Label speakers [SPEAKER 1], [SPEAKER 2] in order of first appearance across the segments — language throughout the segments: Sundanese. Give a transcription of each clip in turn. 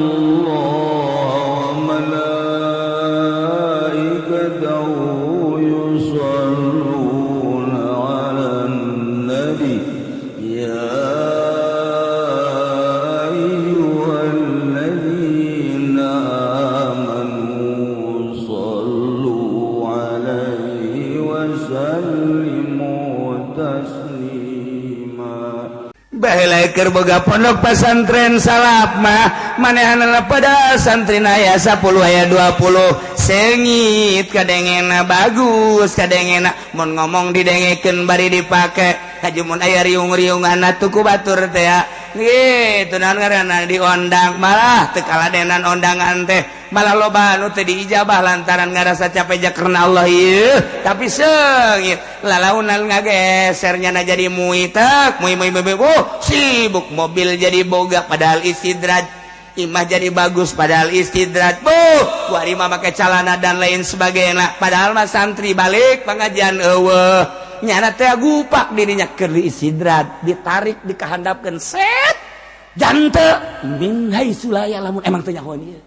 [SPEAKER 1] الله وملائكته يصلون على النبي يا أيها الذين آمنوا صلوا عليه وسلموا تسليما.
[SPEAKER 2] Baheula keur boga pondok pesantren salaf mah, manehanana pada santri aya 10, aya 20, sengit kadengena, bagus kadengena, mun ngomong didengekeun bari dipake. Haji mun aya riung-riungan atuh ku batur teh ya gitu, naon ngaranna, diondang, malah teu kaladenan ondangan teh, malah loba anu teu diijabah lantaran ngarasa capek ja karena Allah ieu. Tapi seungit lalaunan ngagesernya na jadi muitek mui mui mui, oh, sibuk mobil jadi boga padahal istidraj, imah jadi bagus padahal istidraj, buh kuari mah make calana dan lain sebagainya, padahal mah santri balik pengajian eueuh. Nyana teh gupak dirinya keur istidraj, ditarik, dikahandapkeun, set jante min haitsu la ya'lamun. Emang teu nyahoan ieu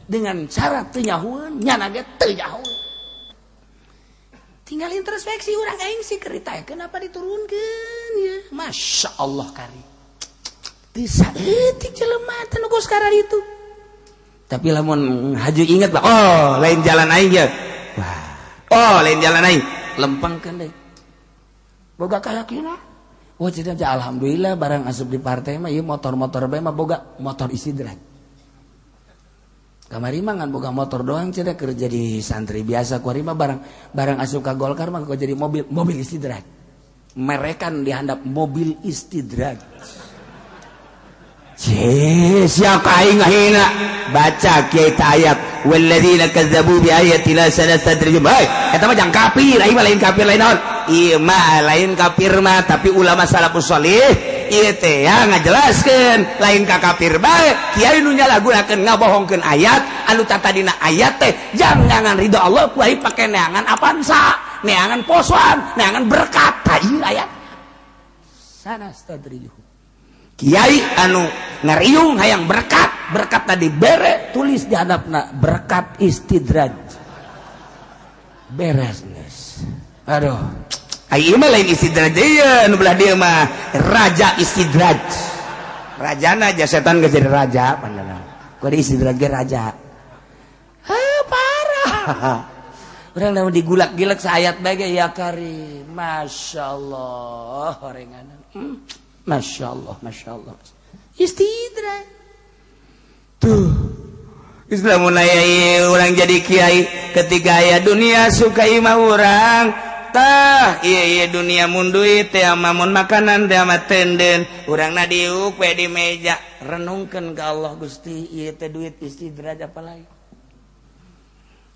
[SPEAKER 2] dengan cara teu nyahoan, nyana ge teu nyahoan. Tinggal introspeksi urang, aing sih kerita kenapa diturunkeun ya? Masya Allah, kari teu saeutik jelema teh nu sekarang itu. Tapi lamun haju inget lah, oh lain jalan aing ya, wah, oh lain jalan aing, lempengkeun deui, boga keyakinan. Wah, jadi aja alhamdulillah barang asup di partai mah ieu motor-motor bae mah boga motor istidraj. Kamari mah ngan boga motor doang cenah, kerja di santri biasa. Kuari mah barang barang asup ka Golkar mah kok jadi mobil mobil istidraj. Merekan dihandap mobil istidraj. Siapa aing ngahina baca kiai ayat walladzina kazzabu bi ayatina sanastadrijuhum. Hei, eta mah jang kafir, aing mah lain kafir, lain naon ieu mah, lain kafir mah. Tapi ulama salafus sholih ieu teh ya ngajelaskeun lain ka kafir bae. Kiai nu nyalahgunakeun, ngabohongkeun ayat anu tatadina ayat teh jangan ridho Allah ku aing pake neangan Avanza, neangan posoan, neangan berkat. Tah, ieu ayat sanastadrijuhum. Kiai anu ngariung hayang berkat, berkat tadi bere, tulis di hadapna berkat istidraj, beres geus. Aduh, ai mah lain istidraj ieu, anu belah dieu mah raja istidraj, rajana aja setan geus jadi raja pandana ku di istidraj ge raja. Heuh, parah urang lamun digulak-gilek saayat bae ge. Ya karim, Masya Allah, orenganan. Masya Allah, Masya Allah. Istidraj. Tuh. Islam mulai orang jadi kiai ketika aya dunia suka imah urang. Tah, iya iya dunia mun duit teh mun makanan teh mah tenden. Urang na diuk we di meja. Renungkeun ka Allah, Gusti, ieu teh duit istidraj apa lain?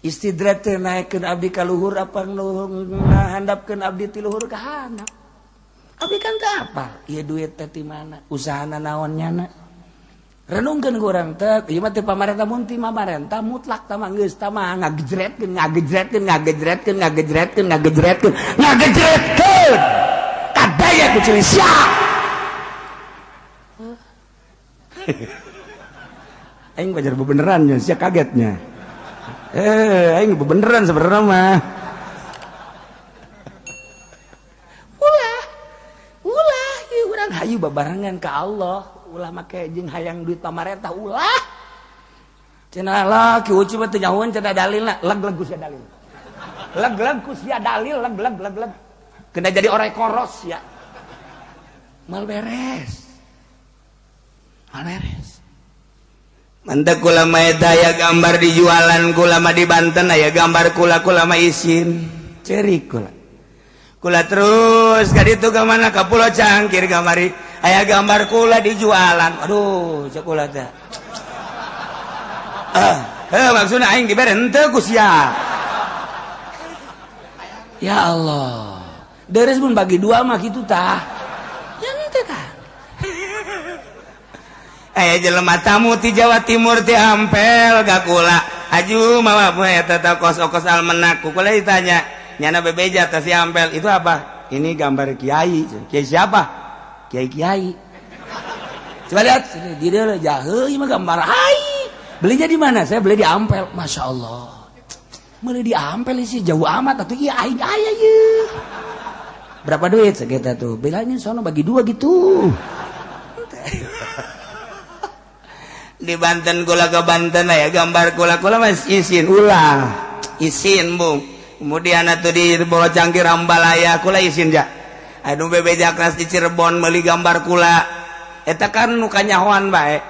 [SPEAKER 2] Istidraj teh naekkeun abdi ka luhur apa handapkeun abdi ti luhur ka handap? Abdi kan teu apa? Ieu duit teh ti mana? Usahana naon nyana? Renungkeun ku urang teh, ieu mah teh pamarentah, mun ti pamarentah mutlak tah mah geus tah mah ngagejretkeun, ngagejretkeun, ngagejretkeun, ngagejretkeun, ngagejretkeun, ngagejretkeun. Kadaya ku cili sia. Aing wajar bebeneran nya, sia kagetnya. Eh, aing bebeneran sebenarnya mah. Ulah. Ulah, ieu urang hayu babarengan ka Allah, ulah make jeung hayang duit pamarentah, ulah. Cenah lah ki uci mah teu nyahoeun cenah dalilna, leg-leg ku sia dalil. Leg-leg ku sia dalil, leg-leg leg-leg. Kena jadi orang koros ya. Mal beres. Mal beres. Mantap kula mah eta aya gambar di jualan kula mah di Banten, aya gambar kula, kula mah isin. Cerik kula. Kula terus ka ditu ka mana, ka Pulau Cangkir kamari aya gambar kula di jualan. Aduh, cek kula teh. Ah, heuh, maksudna aing dibere henteu ku sia. Ya Allah. Deres mun bagi dua mah kitu tah. Ya henteu kan. Aya jelema tamu ti Jawa Timur, ti Ampel ka kula. Aju mawa eta teh kos-kos almenak. Ku kula ditanya, nyana bebeja teh si Ampel, itu apa? Ini gambar kiai. Kiai siapa? Kiai kiai. Coba lihat sini, di dia jahe mah gambar hai. Belinya di mana? Saya beli di Ampel. Masya Allah. Beli di Ampel sih jauh amat atuh iya aing aya ye. Berapa duit segitu tuh? Bilangin sono bagi dua gitu. Di Banten kula ke Banten ya gambar kula-kula mas isin ulah isin bung. Kemudian atuh di bawah cangkir ambalaya kula isin ja. Aduh bebeja kelas di Cirebon meuli gambar kula. Eta kan nu kanyahoan bae.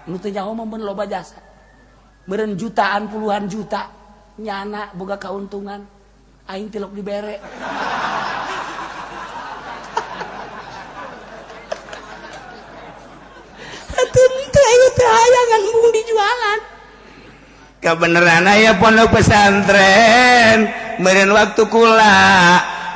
[SPEAKER 2] Nu teu nyaho mah loba jasa. Meureun jutaan puluhan juta nyana boga kauntungan. Aing tilok dibere. Hayangan bung dijualan kebenaran aya pondok pesantren meureun waktu kula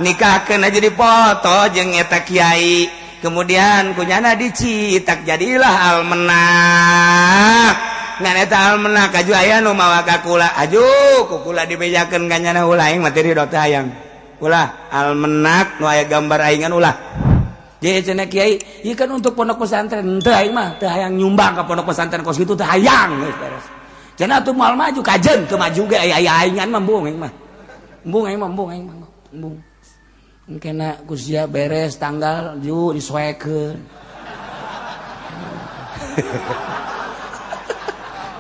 [SPEAKER 2] nikahkeun aja dipoto jeung eta kiai kemudian kunyana dicitak jadilah almenak ngan eta almenak aju aya nu mawa ka kula aju ku kula dibejakeun ka nyana ulah aing mah teu ridho teh hayang ulah almenak nu aya gambar aingan ulah. Jadi cenah kiai, ieu kan untuk pondok pesantren, teu aing mah teu hayang nyumbang ka pondok pesantren kos kitu teu hayang geus beres. Cenah atuh moal maju kajen teu maju ge aya aingan mah embung aing mah. Embung aing mah embung aing mah embung. Engkena ku sia beres tanggal ju disoekeun.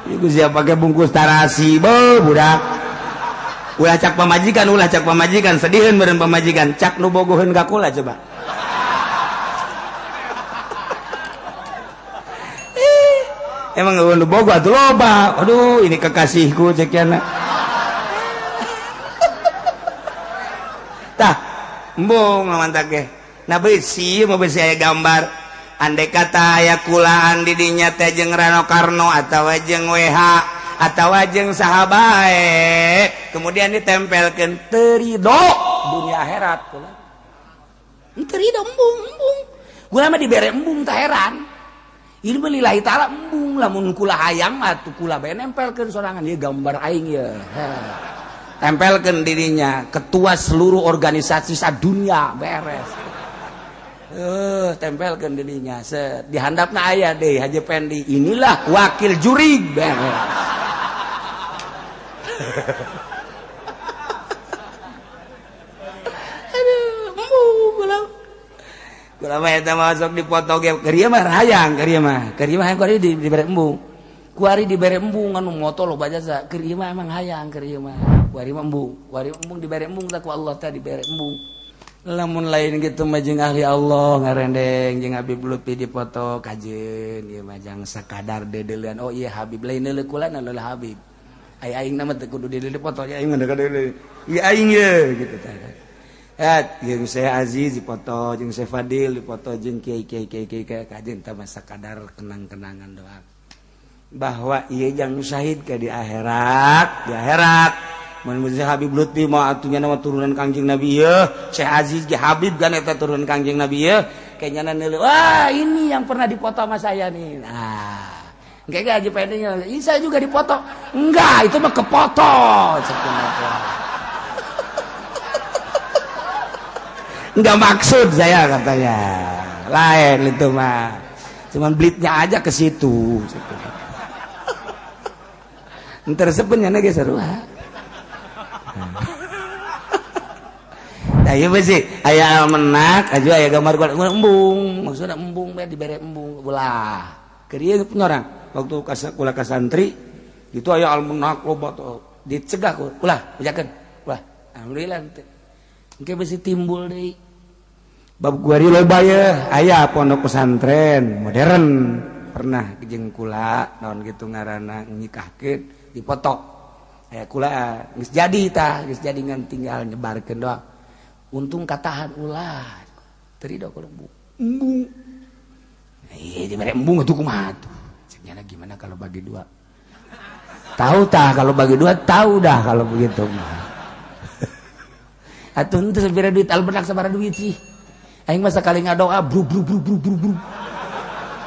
[SPEAKER 2] Ieu ku sia pake bungkus tarasi beuh budak. Ulah cak pamajikan sediheun meureun pamajikan, cak nu bogoheun ka kula coba. Emang lu bogo atuh loba. Aduh, ini kekasihku cek yana. Tah, embung lawan ge. Nah besi mah besi aya gambar. Andai kata aya kulaan di dinya teh jeung Rano Karno atawa jeung WH atawa jeung saha bae, kemudian ditempelkeun teu ridho dunia akhirat kula. Teu ridho embung embung. Kula mah dibere embung tah heran. Ini lillahi ta'ala embung lamun kula hayang mah atuh kula bae nempelkeun sorangan ieu gambar aing ye. Tempelkeun dirinya ketua seluruh organisasi sadunia beres. Tempelkeun dirinya set di handapna aya deui Haji Pendi inilah wakil juri beres. Aduh, embung kula. Kula mah eta masuk dipoto ge keur ieu mah hayang keur ieu mah hayang kuari dibere embung. Kuari dibere embung anu moto loba jasa keur ieu mah emang hayang keur ieu mah. Kuari mah embung, kuari embung dibere embung tah ku Allah teh dibere embung. Lamun lain gitu mah jeung ahli Allah ngarendeng jeung Habib Lutfi dipoto kajeun ieu mah jang sakadar dedeuleun. Oh iya Habib lain deuleu kula na leulah Habib. Ai aing na mah teu kudu deuleu dipoto aing mah deuleu. Ieu aing ye gitu tah. Jeung Syekh Aziz dipoto, jeung Syekh Fadil dipoto, jeung kiai kiai kiai kiai kajen tah masa kadar kenang-kenangan doang. Bahwa ieu jang syahid ke di akhirat, di akhirat. Mun Habib Lutfi mah atunya nama turunan Kangjeng Nabi ieu, Syekh Aziz ge Habib kan eta turunan Kangjeng Nabi ieu, kayaknya neuleuh, wah ini yang pernah dipoto sama saya nih. Nah, engke Haji Pendenya, ini saya juga dipoto. Enggak, itu mah kepoto. Enggak maksud saya katanya. Lain itu mah. Cuman blitnya aja ke situ. Entar sebenarnya ge seru. Nah, ieu beusi aya almenak aju aya gambar embung, maksudna embung bae dibere embung ulah. Keur ieu punya orang waktu kula ka santri itu aya almenak loba dicegah ku ulah bejakeun. Ulah, alhamdulillah teh. Engke besi timbul deui. Bab kuari loba ye aya pondok pesantren modern pernah jeung kula naon kitu ngaranna nikahkeun dipoto. Aya kula geus jadi tah, geus jadi ngan tinggal nyebarkeun doang. Untung katahan ulah. Teu ridho kula embung. Ieu dibere embung atuh kumaha tuh. Cek nyana gimana kalau bagi dua? Tahu tah kalau bagi dua tahu dah kalau begitu mah. Atuh henteu sabira duit almenak sabaraha duit sih. Aing mah sakali ngadoa bru bru bru bru bru bru.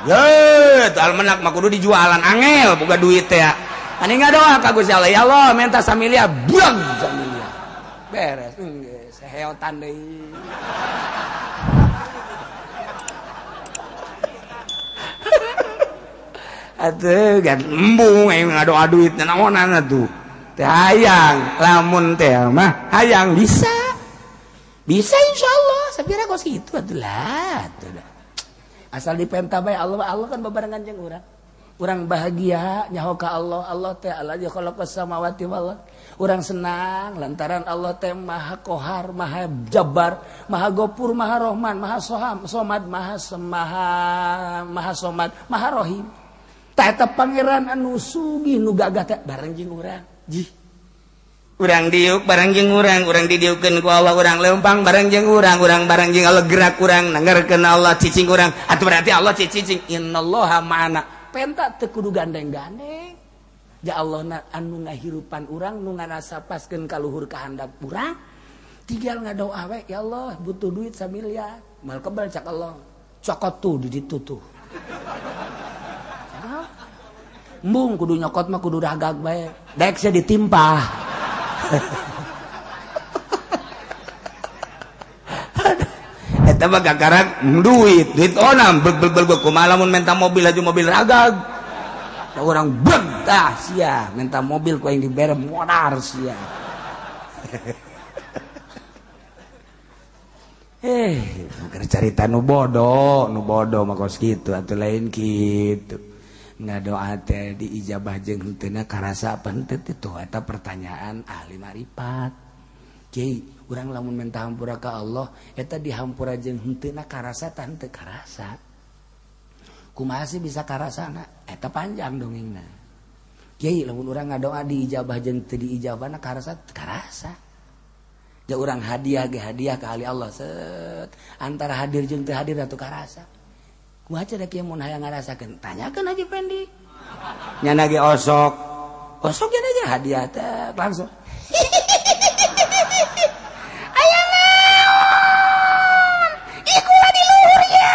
[SPEAKER 2] Ye, teu almenak mah kudu dijualan angel boga duit teh. Ani ngadoa ka Gusti Allah, ya Allah menta samilia buang samilia. Beres geus seheotan deui. Atuh gan embung aing ngadoa duit naonan atuh. Teh hayang, lamun teh mah hayang bisa. Bisa insyaallah, sapira kos kitu atuh lah. Asal dipenta bae Allah, Allah kan babarengan jeung urang. Urang bahagia nyaho ka Allah, Allah teh allazi khalaqas samawati wal ardh. Urang senang lantaran Allah teh Maha Kohar, Maha Jabbar, Maha Gopur, Maha Rohman, Maha Soham, Somad, Maha Semaha, Maha Somad, Maha Rohim. Tah eta pangeran anu sugih nu gagah teh bareng jeung urang. Jih. Urang diuk bareng jeung urang, urang didiukeun ku Allah, urang leumpang bareng jeung urang, urang bareng jeung Allah gerak urang, nangarkeun Allah cicing urang. Atuh berarti Allah cicing innallaha ma'ana. Penta teu kudu gandeng-gandeng. Ya Allah na anu ngahirupan urang nu ngarasapaskeun ka luhur kahandap urang. Tinggal ngadoa we, ya Allah butuh duit samiliar. Mal kebal cak Allah. Cokot tuh di ditu tuh. Embung kudu nyokot mah kudu ragag bae. Daek sia ditimpah. Eta mah gagaran duit, duit onam beg beg beg kumaha lamun minta mobil aja mobil ragag. Da urang beg tah sia minta mobil ku aing dibere modar sia. Keur carita nu bodoh mah kos kitu atuh lain kitu. Ngadoa teh diijabah jeung henteuna karasa apa henteu teh eta pertanyaan ahli marifat. Kiai, urang lamun minta hampura ka Allah eta dihampura jeung henteuna karasa tah henteu karasa. Kumaha sih bisa karasana? Eta panjang dongengna. Kiai, lamun urang ngadoa diijabah jeung teu diijabahna karasa karasa. Ja urang hadiah ge hadiah ka ahli Allah set antara hadir jeung teu hadir atuh karasa. Kumaha cenah kieu mun hayang ngarasakeun? Tanyakeun Haji Pendi. Nyana ge osok. Osok nya aja hadiah teh langsung. Aya naon? Ikulah di luhur ya.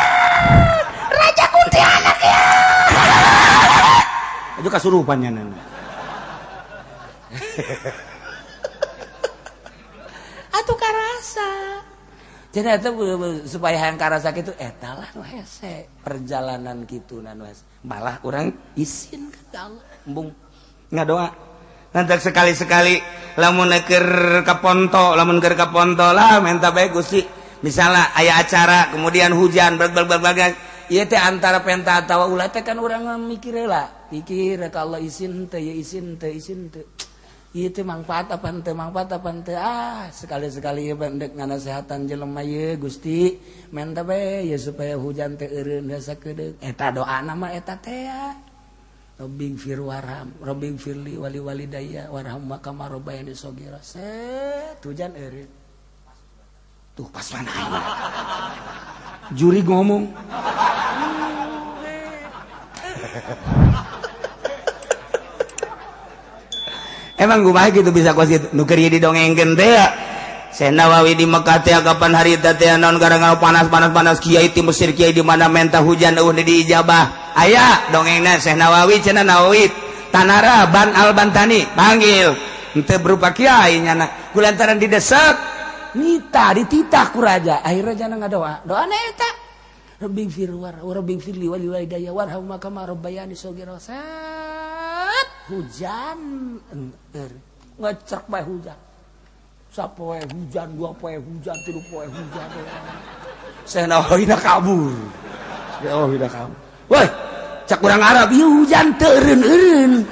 [SPEAKER 2] Raja kuntilanak ya. Itu kasurupan nya nana. Atuh karasa. Jadi itu supaya hayang karasa kitu eta lah nu hese perjalanan kitu nu hese. Malah urang isin ka Allah embung ngadoa. Nanti sekali-sekali lamun keur ka ponto, lamun keur ka ponto lah minta bae Gusti. Misalnya aya acara kemudian hujan beg beg beg ieu teh antara penta atawa ulah teh kan urang mikir heula. Pikir ka Allah isin teh ya isin teh isin teh. Ieu teh mangfaat apa henteu mangfaat apa henteu ah sekali-sekali ieu endek nganasehatan jelema ieu Gusti menta bae ya supaya hujan teh eureun sakedeung eta doana mah eta teh ya Rabbing fir warham Rabbing firli wali walidayya warham kama rabbayani shaghira set hujan eureun tuh pas mana juri ngomong Emang gue mah gitu bisa kos gitu. Nu keur didongengkeun teh ya. Syekh Nawawi di Mekah teh kapan hari teh teh naon gara-gara panas-panas-panas kiai ti Mesir kiai di mana menta hujan eueuh diijabah. Aya dongengna Syekh Nawawi cenah Nawawi Tanara Ban Al Bantani panggil. Henteu berupa kiai nyana. Kulantaran didesek nita dititah ku raja. Akhirnya jana ngadoa. Doana eta. Rabbi fir war rabbi firli wali walidayya warham kama rabbayani shaghira. Hujan ngecek bae hujan sapoe hujan dua poe hujan tilu poe hujan Syekh Nawawi kabur Nawawi kabur woi cak urang Arab ieu hujan teu eureun-eureun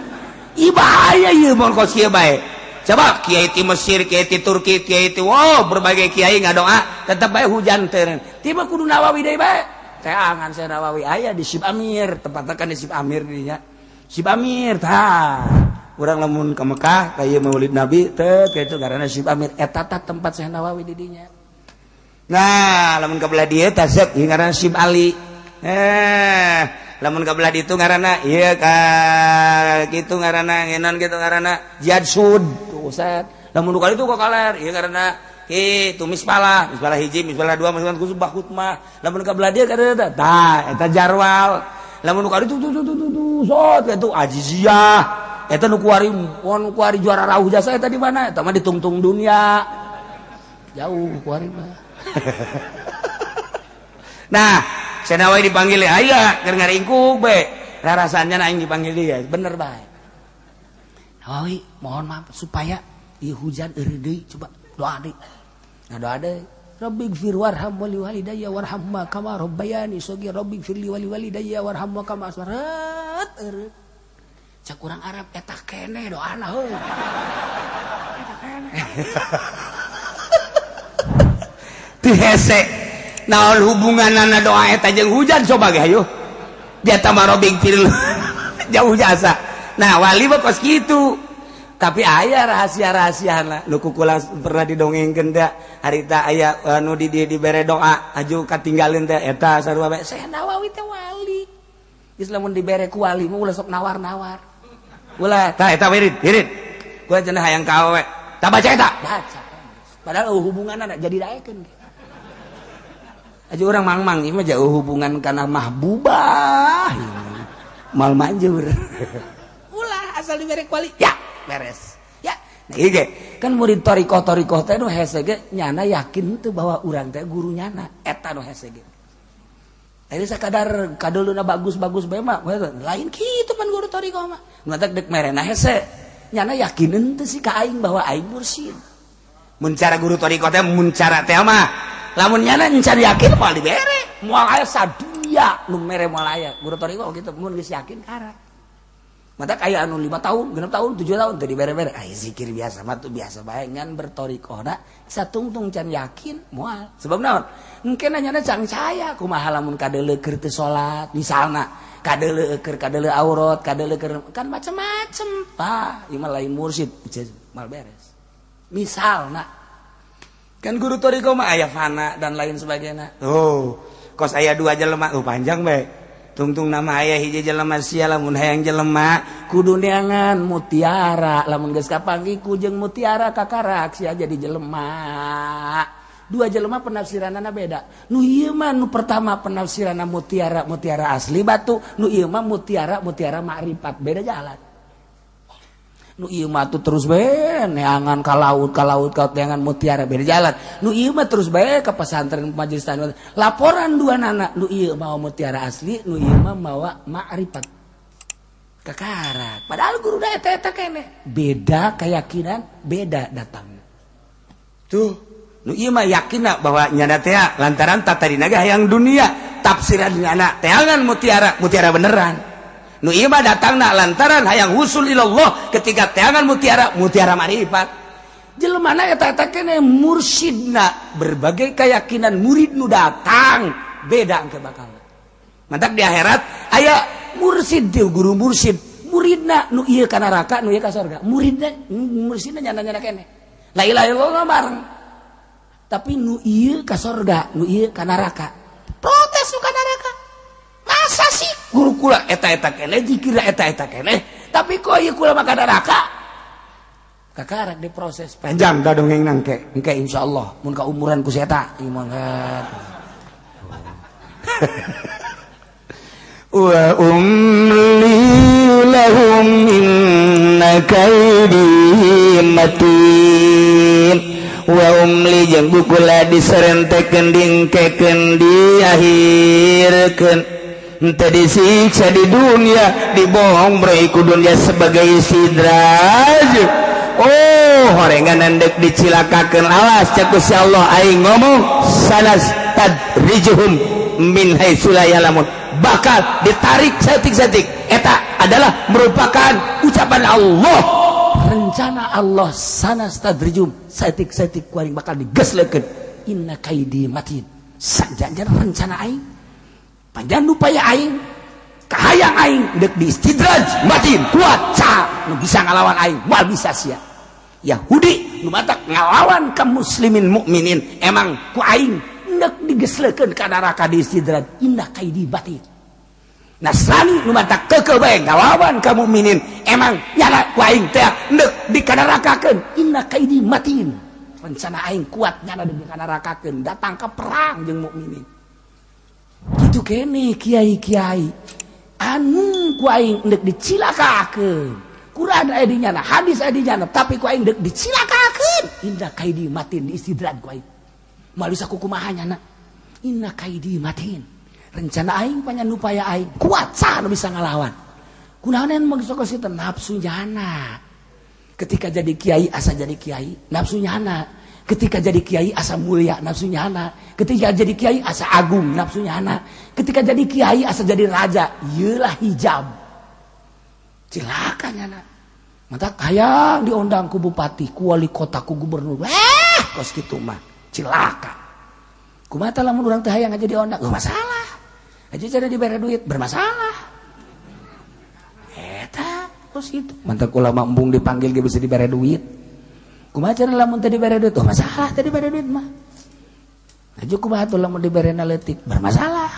[SPEAKER 2] ieu bahaya ieu mun kos kieu bae coba kiai ti Mesir kiai ti Turki kiai ti wow berbagai kiai ngadoa tetep bae hujan teu eureun tiba kudu Nawawi deui bae teangan Syekh Nawawi aya di Sib Amir tempatna kan di Sib Amir dinya Sib Amir tah urang lamun ka Mekah ka ieu Maulid Nabi teh kitu karena Sib Amir eta tah tempat Syekh Nawawi di dinya. Nah, lamun ka belah dieu tah sep ieu ngaranna Sib Ali. Lamun ka belah ditu ngaranna ieu ka kitu ngaranna ngenon kitu ngaranna Jihad Sud tuh set. Lamun nu ka ditu ka kaler ieu ngaranna kitu mispalah, mispalah hiji, mispalah dua, mispalah kusubah khutmah. Lamun ka belah dieu ka tah eta jarwal. Lamun nu ka ditu tuh tuh tuh tuh sot eta ajiziyah eta nu kuari nu kuari juara rauh jasa eta di mana eta mah ditungtung dunia jauh kuari mah. Nah, Syekh Nawawi dipanggil aya keur ngaringkuk be. Rarasanya aing dipanggil dia, bener bae. Nawawi, mohon maaf supaya ieu hujan eureun deui, coba doa deui. Nah, doa deui. Rabbighfir warham wali walidayya warhamma kama rabbayani shaghira, rabbighfir li wali walidayya warhamma kama aswarat eureun. Cak urang Arab eta keneh doana heuh. Eta keneh. Ti hese. Naon hubunganana doa eta jeung hujan coba ge hayu. Dia tambah rabbighfir jauh jasa. Nah, wali mah kos kitu. Tapi aya rahasia-rahasiana nu kukula pernah didongengkeun teh harita aya anu di dibere doa aju katinggalin teh eta sarua bae. Syekh Nawawi teh wali. Geus lamun dibere ku wali mah ulah sok nawar-nawar. Ulah tah eta wirid, wirid. Gua cenah hayang ka awewe. Tah baca eta. Baca. Padahal eueuh hubunganna jadi daekeun. Aju urang mang-mang ieu mah jauh hubungan kana mahbubah. Mal manjur. Ulah asal dibere ku wali. Ya, beres. Ya. Nah, ieu ge kan murid thariqah-thariqah teh nu hese ge nyana yakin teu bahwa urang teh guru nyana, eta nu hese ge. Jadi sakadar kadeuleuna bagus-bagus bae mah lain kitu pan guru thariqah mah. Matak dek merena hese. Nyana yakin henteu sih ka aing bahwa aing mursyid. Mun cara guru thariqah teh mun cara teh mah lamun nyana encan yakin moal dibere. Moal aya sadunya nu mere moal aya. Guru thariqah kitu mun geus yakin karak. Mata kayak anu 5 tahun, 6 tahun, 7 tahun teu dibere-bere. Ai zikir biasa mah tuh biasa bae ngan berthariqahna satungtung can yakin moal. Sebab naon? Engke nanyana can saya kumaha lamun kadeuleu keur teu salat misalna, kadeuleu keur kadeuleu aurat, kadeuleu keur kan macem-macem. Tah, ieu mah lain mursyid, mal beres. Misalna kan guru thariqah mah aya fana dan lain sebagainya. Oh, kos aya 2 jelema, oh panjang bae. Tungtung nama aya hiji jelema sia lamun hayang jelema kudu neangan mutiara, lamun geus kapanggih ku jeung mutiara kakarak sia jadi jelema. 2 jelema penafsiranana beda. Nu ieu mah nu pertama penafsiranna mutiara mutiara asli batu, nu ieu mah mutiara mutiara makrifat, beda jalan. Nu ieu mah tuh terus bae neangan ka laut ka laut ka neangan mutiara, beda jalan. Nu ieu mah terus bae ka pesantren majelis tanah. Laporan dua nana, nu ieu mawa mutiara asli, nu ieu mah mawa makrifat. Kakarak. Padahal guru da eta eta keneh. Beda keyakinan, beda datangna. Tuh, nu ieu mah yakinna bahwa nyana teh lantaran tatadina ge hayang dunia, tafsiran nyana teangan mutiara, mutiara beneran. Nu ieu mah datangna lantaran hayang husul ilallah ketika teangan mutiara, mutiara marifat. Jelema na eta eta keneh mursyidna berbagai keyakinan murid nu datang beda engke bakal. Mantak di akhirat aya mursyid teu guru mursyid, muridna nu ieu ka neraka, nu ieu ka surga. Muridna mursyidna nyana-nyana keneh. La ilaha illallah bareng. Tapi nu ieu ka surga, nu ieu ka neraka. Protes nu ka neraka. Masa sih guru kula eta-eta keneh, zikir eta-eta keneh, tapi kok ieu kula mah ka neraka? Kakarak diproses panjang da dongeng nangke. Engke insyaallah mun ka umuran ku si eta ieu mah. Wa umli lahum inna kaidi matin. Wa umli jeung bukula diserentekeun dingkekeun diakhirkeun henteu disiksa di dunia, dibohong bre ku dunia sebagai sidraj. Oh, horengan dek dicilakakeun, alas cek Gusti Allah aing ngomong sanas tadrijuhum min haitsu la ya'lamun, bakal ditarik setik-setik. Eta adalah merupakan ucapan Allah, rencana Allah. Sanastadrijum setik-setik ku aing bakal digeslekeun. Inna kaidi matin, sajanjan rencana aing panjang upaya aing kahayang aing dek diistidraj matin kuat ca nu bisa ngalawan aing moal bisa sia. Yahudi nu matak ngalawan ka muslimin mukminin emang ku aing dek digeslekeun ka neraka diistidraj. Inna kaidi batin. Nasrani nu matak keukeuh bae ngalawan ka mukminin emang nyana ku aing teh dek dikanarakakeun. Inna kaidi matin, rencana aing kuat nyana dek dikanarakakeun datang ke perang jeung mukminin. Gitu kene kiai-kiai anu ku aing dek dicilakakeun. Quran aya di nyana, hadis aya di nyana, tapi ku aing dek dicilakakeun. Inna kaidi matin, diistidraj ku aing moal bisa kukumaha nyana. Inna kaidi matin. Rencana aing panyanupaya aing kuat saha nu bisa ngalawan. Kunaon mah sok kitu nafsu nyana. Ketika jadi kiai asa jadi kiai, nafsu nyana. Ketika jadi kiai asa mulia, nafsu nyana. Ketika jadi kiai asa agung, nafsu nyana. Ketika jadi kiai asa jadi raja, ieulah hijab. Cilaka nyana. Mata hayang diundang ku bupati, ku wali kota, ku gubernur. Eh, kos kitu mah cilaka. Kumaha lamun urang teh hayang aja diundang, oh masalah. Aja cara dibere duit bermasalah. Eta kos kitu. Mantak ulama embung dipanggil ge bisa dibere duit. Kumaha cara lamun teh dibere duit? Oh masalah teh dibere duit mah. Aja kumaha tuh lamun dibere leutik bermasalah.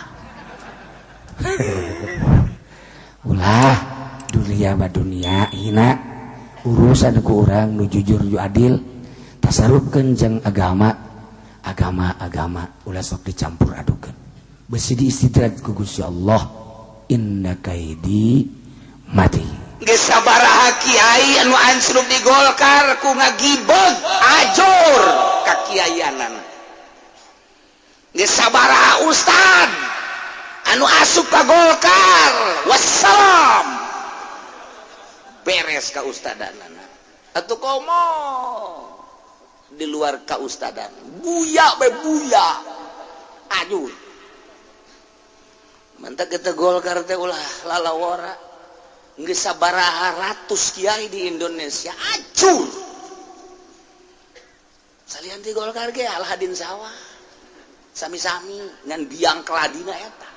[SPEAKER 2] Ulah dunia mah dunia hina urusan ku urang nu jujur nu adil tasarufkeun jeung agama agama agama ulah sok dicampur adukeun besi diistidraj ku Gusti Allah inna kaidi mati. Geus sabaraha kiai anu ansrub di Golkar ku ngagibeg ajur ka kiaianan. Geus sabaraha ustad anu asup ka Golkar wassalam beres ka ustadanana. Atuh komo di luar ka ustadan buya be buya aduh. Mantak kita Golkar teh ulah lalawara. Geus sabaraha ratus kiai di Indonesia acur. Salian ti Golkar ge Alhadin sawah. Sami-sami ngan biang keladina eta.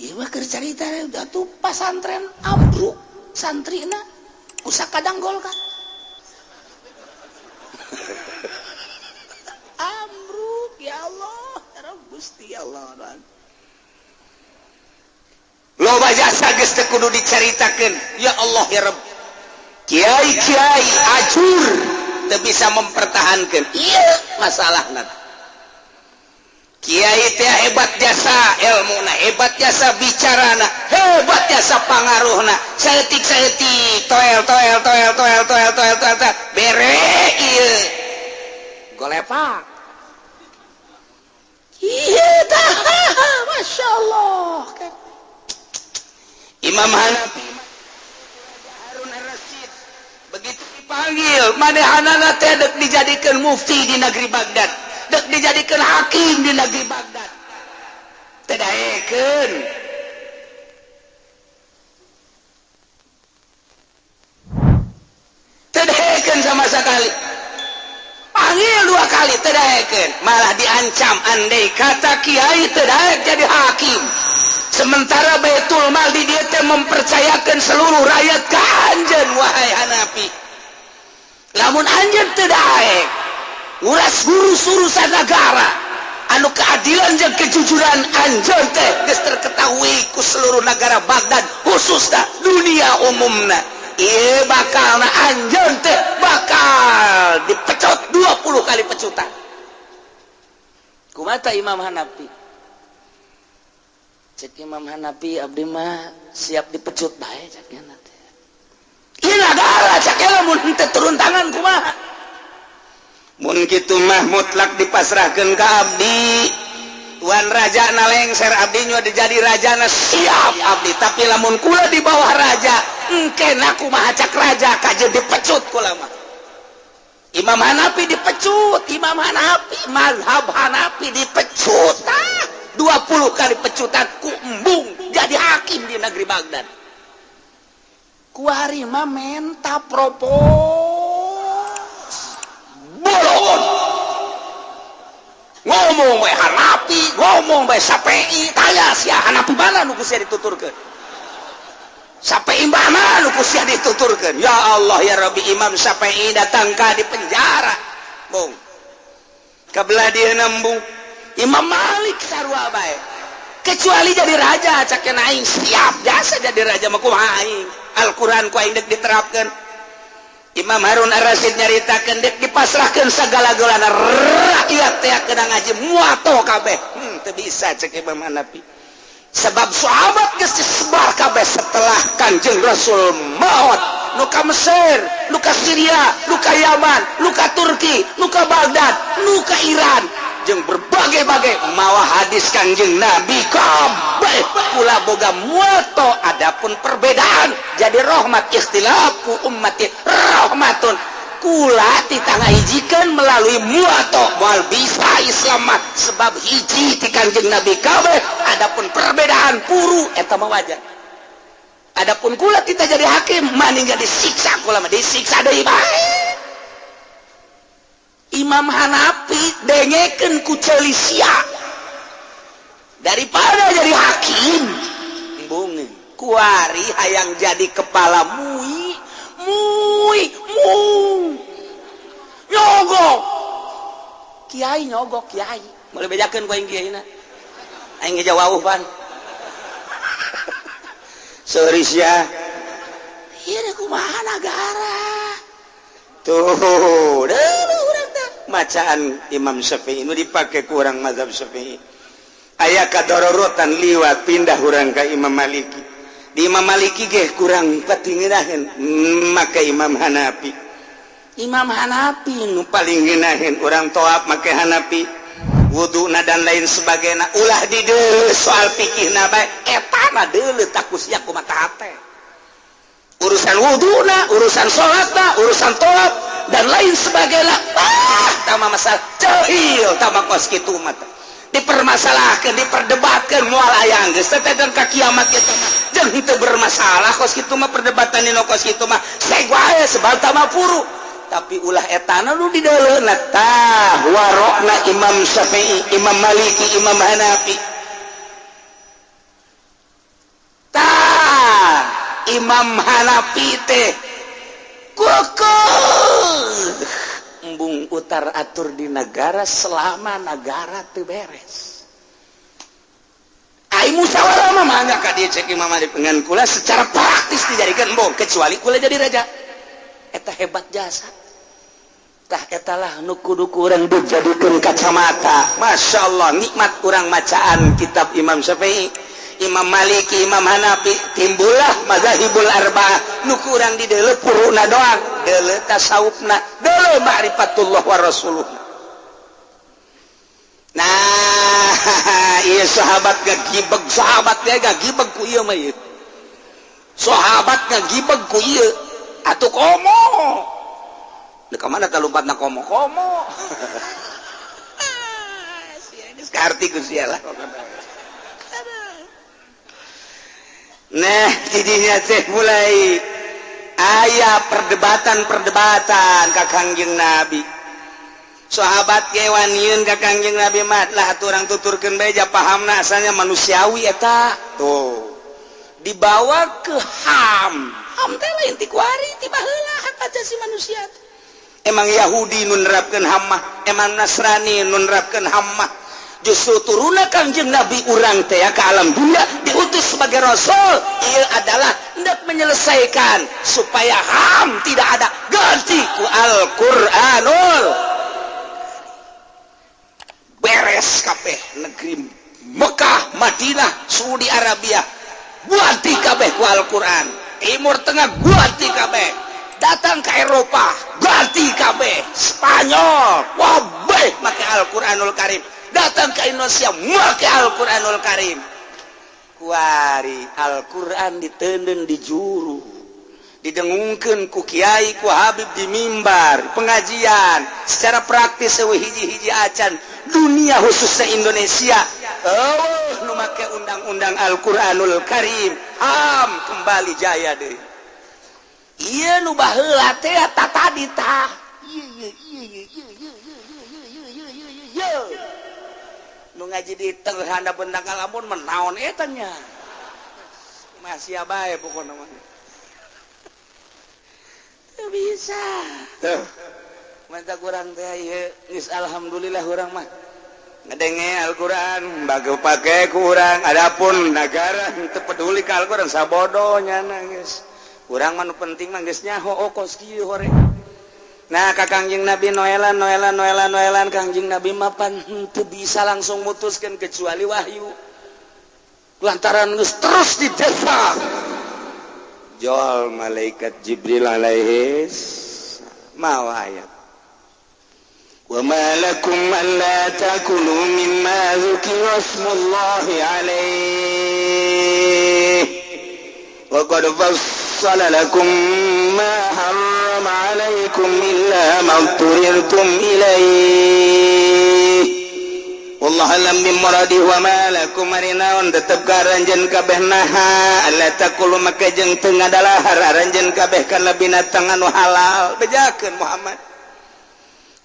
[SPEAKER 2] Ieu mah keur carita atuh pasantren ambruk santrina ku sakadang Golkar. Ambruk ya Allah, ya Rabb Gusti Allah. Loba jasa geus teu kudu dicaritakeun ya Allah ya Rabb. Kiai-kiai acur teu bisa mempertahankan ieu masalahna. Kiai teh hebat jasa ilmuna, hebat jasa bicarana, hebat jasa pangaruhna. Saeutik-saeutik toel toel toel toel toel toel toel toel bere ieu golepak. Ieu tah Masya Allah. Imam Hanafi Harun Ar-Rasyid begitu dipanggil manehanana teh dek dijadikan mufti di negeri Baghdad, dek dijadikan hakim di negeri Baghdad. Teu daekeun. Teu daekeun sama sekali. Panggil dua kali teu daekeun, malah diancam andai kata kiai teu daek jadi hakim. Sementara Baitul Mal di dia teh mempercayakan seluruh rakyat ke anjeun wahai Hanafi. Lamun anjeun teu daek nguras ngurus urusan negara anu keadilan jeung kejujuran anjeun teh geus terketahui ku seluruh negara Baghdad khususna dunia umumna. Ieu bakalna anjeun teh bakal dipecot 20 kali pecutan. Kumaha Imam Hanafi? Cek Imam Hanafi abdi mah siap dipecut bae cek nya teh. Ieu nagara cek lamun henteu turun tangan kumaha? Mun kitu mah mutlak dipasrahkeun ka abdi. Tuan raja na lengser abdi nya dijadi rajana siap abdi, tapi lamun kula di bawah raja engke kumaha cak raja kajeun dipecut kula mah. Imam Hanafi dipecut, Imam Hanafi mazhab Hanafi dipecut. Tah 20 kali pecutan ku embung jadi hakim di negeri Baghdad. Kuari mah menta propos bolon ngomong bae Hanafi, ngomong bae Syafi'i, tanya sia Hanafi mana nu ku sia dituturkeun, Syafi'i mana nu ku sia dituturkeun. Ya Allah ya Rabbi, Imam Syafi'i datang ka di penjara bung kabelah dia nembung. Imam Malik sarua bae kecuali jadi raja cak aing siap jasa jadi raja mah kumaha aing Al-Qur'an ku aing dek diterapkeun. Imam Harun Ar-Rasyid nyaritakeun dek dipasrahkeun sagala-galana rakyat teh kena ngaji muato kabeh. Teu bisa cek Imam Hanafi sebab sahabat geus disebar kabeh setelah Kanjeng Rasul maut. Nu ka Mesir, nu ka Syria, nu ka Yaman, nu ka Turki, nu ka Baghdad, nu ka Iran. jeung berbagai-bagai mawa hadis Kangjeng Nabi kabeh kula boga muwatta. Adapun perbedaan jadi rahmat, ikhtilafu ummati rahmatun. Kula ditangahijikeun melalui muwatta. Moal bisa Islam mah sebab hiji ti Kangjeng Nabi kabeh. Adapun perbedaan puru eta mah wajar. Adapun kula kita jadi hakim maning disiksa, kula mah disiksa deui bae. Imam Hanafi dengekeun ku ceuli sia, daripada jadi hakim embung kuari hayang jadi kepala MUI. MUI mu nyogok kiai, nyogok kiai. Boleh bejakeun ku aing kiai na, aing ge jawab pan. Sorry sia, ieu kumaha nagara tuh dulu urang teh macaan Imam Syafi'i nu dipake kurang mazhab Syafi'i aya kadororotan liwat pindah urang ka Imam Maliki. Di Imam Maliki ge kurang patinginaheun, make Imam Hanafi. Imam Hanafi nu paling ngeunaheun urang toap make Hanafi, wuduna dan lain sebagainya. Ulah di soal fikih na bae, eta mah deuleu takus ya kumaha hate urusan wuduna, urusan salatna, urusan toap dan lain sebagainya. Ah, tama masalah cehil, tama kos kitu mah dipermasalahkan, diperdebatkan moal aya geus teh ka kiamat kitu mah. Jeung henteu bermasalah kos kitu mah, perdebatan dina kos kitu mah seg wae sebab tama puru. Tapi ulah etana nu dideuleuna tah warokna Imam Syafi'i, Imam Maliki, Imam Hanafi. Tah, Imam Hanafi teh kukuh embung utar atur di negara selama negara teu beres. Ai musyawarah mah mangga ka dieu cek Imam Malik, dengan kula secara praktis dijadikan embung kecuali kula jadi raja. Eta hebat jasa. Tah, etalah nu kudu ku urang dijadikeun kacamata. Masya Allah, nikmat urang macaan kitab Imam Syafi'i, Imam Maliki, Imam Hanafi, timbullah mazahibul arba'ah. Nu kurang di deuleu puruna doang, deuleu tasawufna, deuleu ma'rifatullah wa rasuluh. Nah, iya sahabat gagibeg, sahabat dia gagibeg ku ieu mah ieu. Sahabat ngagibeg ku ieu atuh komo. Di mana tah lompatna komo komo? Sia geus kaarti ku sia lah. Nah, jadinya teh mulai aya perdebatan-perdebatan ka Kangjeng Nabi. Sahabat ge waniun ka Kangjeng Nabi mah lah atuh urang tuturkeun bae ja pahamna, asalnya manusiawi eta. Tuh. Dibawa ke HAM. HAM teh lain ti kuari, ti baheula hak asasi manusia teh. Emang Yahudi nu nerapkeun HAM mah, emang Nasrani nu nerapkeun HAM mah. Justru turunna Kangjeng Nabi urang teh ya ke alam dunia diutus sebagai rasul, ia adalah hendak menyelesaikan supaya HAM tidak ada, ganti ku Al-Qur'anul. Beres kabeh negeri Mekah, Madinah, Saudi Arabia ganti kabeh ku Al-Qur'an. Timur Tengah ganti kabeh, datang ke Eropa ganti kabeh, Spanyol wabeh make Al-Qur'anul Karim, datang ke Indonesia make Al-Qur'anul Karim. Kuari Al-Qur'an ditenden di juru, didengungkeun ku kiai, ku habib di mimbar pengajian. Secara praktis eueuh hiji-hiji acan dunia, khususnya Indonesia, oh nu make undang-undang Al-Qur'anul Karim. HAM kembali jaya deh. Iya, nu baheula teh ta tadi tah. Iya iya iya iya iya iya iya iya iya iya iya iya. Nu ngaji di tengah handapeun kalamun menaon eta nya. Masih bae pokokna mah. Teu bisa. Tuh. Mantap kurang teh ieu geus alhamdulillah urang mah. Ngedenge Al-Qur'an bagu pake kurang. Adapun negara teu peduli ka Al-Qur'an, sabodo nyana geus. Urang mah nu penting mah geus nyaho, oh kos kieu hore. Nah, ka Kangjeng Nabi noelan noelan noelan noelan. Kangjeng Nabi mah pan henteu bisa langsung mutuskeun kecuali wahyu. Lantaran geus terus di desa. Jol malaikat Jibril alaihis mawa ayat. وما لكم ألا تأكلوا مما ذكر اسم الله عليه وقد فصل لكم ما حرم عليكم إلا ما اضطررتم إليه والله أعلم بمراده. وما لكم ari naon tetep ka aranjeun kabeh naha ألا تأكلوا make jeung teu ngadalahar aranjeun kabeh kana binatang anu halal. Bejakeun Muhammad,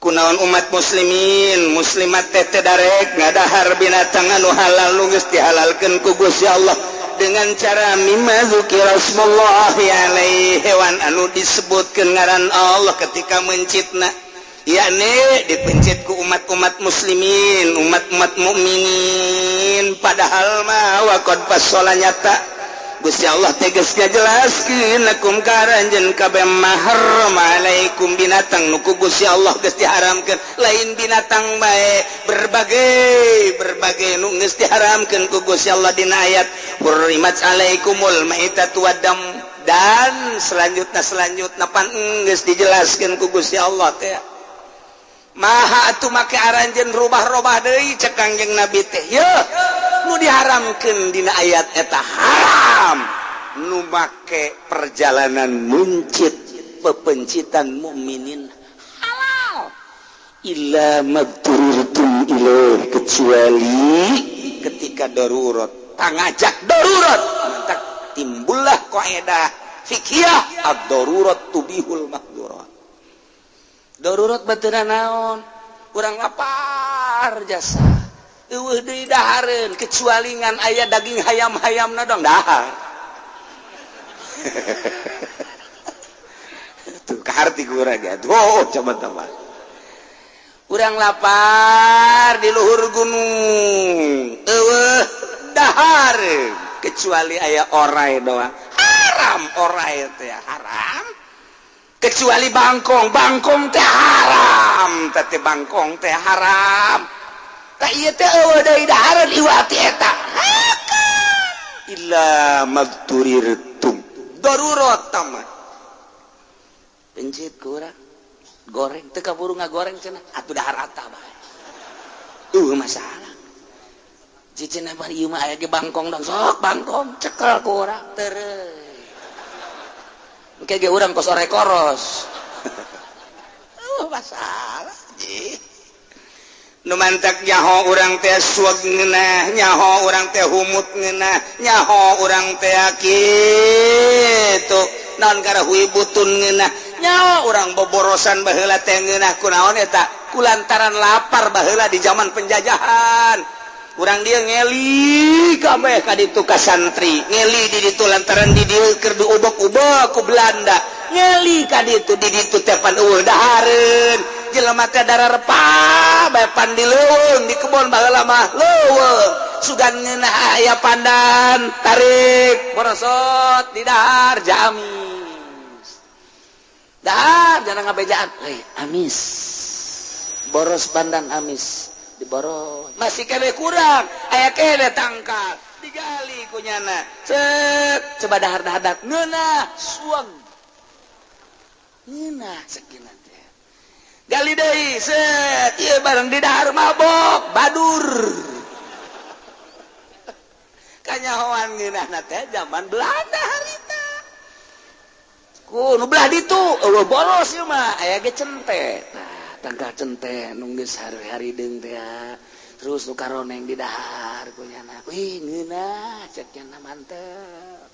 [SPEAKER 2] kunaon umat muslimin muslimat teh teu darek ngadahar binatang anu halal nu geus dihalalkeun ku Gusti Allah dengan cara مما ذكر اسم الله عليه, hewan anu disebutkeun ngaran Allah ketika mencitna, yakni dipencit ku umat-umat muslimin, umat-umat mukminin. Padahal mah وقد فصل nyata Gusti Allah tegas ngajelaskeun لكم ka aranjeun kabeh ما حرم عليكم binatang nu ku Gusti Allah geus diharamkeun. Lain binatang bae, berbagai berbagai nu geus diharamkeun ku Gusti Allah dina ayat حرمت عليكم الميتة والدم dan selanjutnya selanjutnya pan geus dijelaskeun ku Gusti Allah teh. Maha atuh make aranjeun rubah-robah deui? Cek Kangjeng Nabi teh, ye nu diharamkeun dina ayat eta haram, nu make perjalanan muncit pepencitan mukminin halal إلا ما اضطررتم إليه, kecuali ketika darurat, pangajak darurat. Maka timbullah kaidah fikih الضرورة تبيح المحظورات. Darurat baturan naon? Kurang lapar jasa, euweuh deui dahareun kecuali ngan aya daging hayam-hayamna dong dahar. Tuh kaharti kurang ya. Oh, coba tambah. Urang lapar di luhur gunung, euweuh dahar kecuali aya orai doang, haram. Orai teh haram, kecuali bangkong. Bangkong teh haram, teh bangkong teh haram. Tak, ieu teh euweuh deui dahareun iwati eta إلا ما اضطررتم, darurat tamat pencit kurang goreng teu kaburu ngagoreng cenah, atuh dahar ata bae, masalah. Cicina bari ieu mah aya ge bangkong dong, sok bangkong cekel ku urang tereuy. Engke ge urang kos orai koros. Masalah ji. Nu mantak nyaho urang teh suag ngeunah, nyaho urang teh humut ngeunah, nyaho urang teh kitu naon karahui butun ngeunah, nyaho urang boborosan baheula teh ngeunah. Kunaon eta? Kulantaran lapar baheula di zaman penjajahan. Urang dia ngeli kabeh ka ditu ka santri, ngeli di ditu lantaran di dieu keur diubek-ubek ku Belanda. Ngeli ka ditu, di ditu teh pan euweuh dahareun, jelema teh dararepah bae pan di leuweung, di kebon baheula mah leuweung. Sugan ngeunah aya pandan, tarik borosot di dahar, jamis dahar jangan ngabejaan euy, amis boros pandan, amis diboros. Masih kene kurang, aya kene tangkal digali kunyana, cek coba dahar dahar, ngeunah suang, ngeunah sekian teh. Gali deui, set ieu bareng di dahar mabok badur. Kanyahoan ngeunahna teh zaman Belanda harita ku nu belah ditu euweuh boros ieu mah, aya ge cente. Nah, tangkal cente nu geus hari-hari deung teh, terus nu karoneng di dahar kunyana, wih ngeunah, cek nya, mantep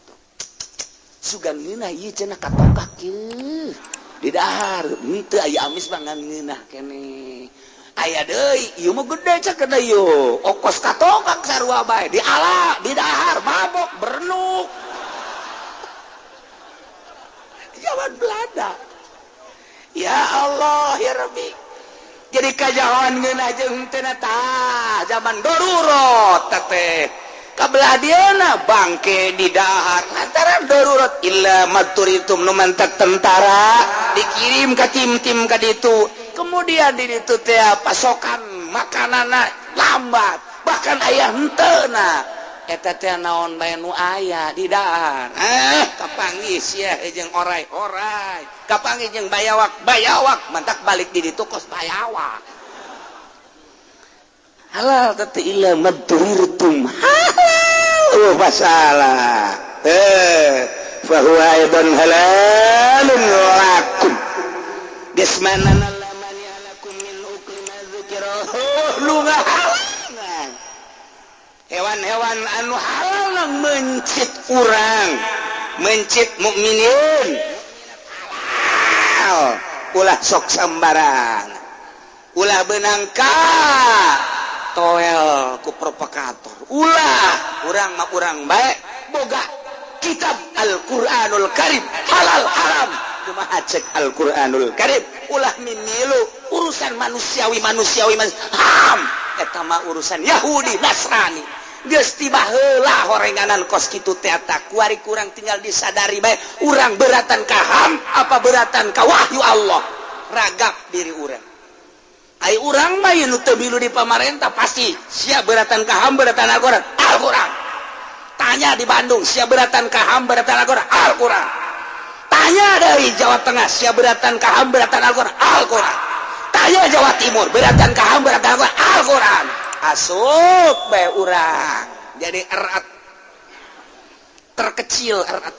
[SPEAKER 2] sugan ngeunah ieu cenah, katokak ieu di dahar henteu aya amis mah ngan ngeunah keneh. Aya deui ieu mah gede, cek kana ieu okos katokak sarua bae, di ala di dahar mabok berenuk zaman Belanda. Ya Allah ya Rabbi, jadi kajawan ngeunah jeung teu tah zaman darurat teh. Kabelah dieuna bangke di dahar lantaran darurat إلا ما اضطررتم. Nu mantak tentara dikirim ke tim-tim ka ditu, kemudian di ditu teh pasokan makananna lambat, bahkan aya henteu na eta teh naon bae nu aya di dahar. Eh, kapanggih sia jeung orai-orai, kapanggih jeung bayawak bayawak, mantak balik di ditu kos bayawak. Halal teh illa madturirtum, halal. Oh, masalah eh fahuwa aidan halalun lakum. Geus mana lamani lakum min ukli ma dzukira, lu ngahalangan hewan-hewan anu halal mencit urang, mencit mukminin halal. Ulah sok sambarang, ulah benang ka toel ku provokator, ulah. Urang mah urang baik boga kitab Al-Qur'anul Karim, halal haram kumaha cek Al-Qur'anul Karim. Ulah mimilu urusan manusiawi manusiawi mas ham, eta mah urusan Yahudi Nasrani. Geus tiba heula horenganan kos kitu teh. Kuari kurang tinggal disadari bae, urang beratan ka HAM apa beratan ka wahyu Allah? Ragap diri urang. Ai urang mah nu teu milu di pamarentah pasti siap beratan ka HAM, beratan Al-Qur'an, Al-Qur'an. Tanya di Bandung, siap beratan ka HAM, beratan Al-Qur'an, Al-Qur'an. Tanya dari Jawa Tengah, siap beratan ka HAM, beratan Al-Qur'an, Al-Qur'an. Tanya Jawa Timur, beratan ka HAM, beratan Al-Qur'an, Al-Qur'an. Asup bae urang jadi erat terkecil erat.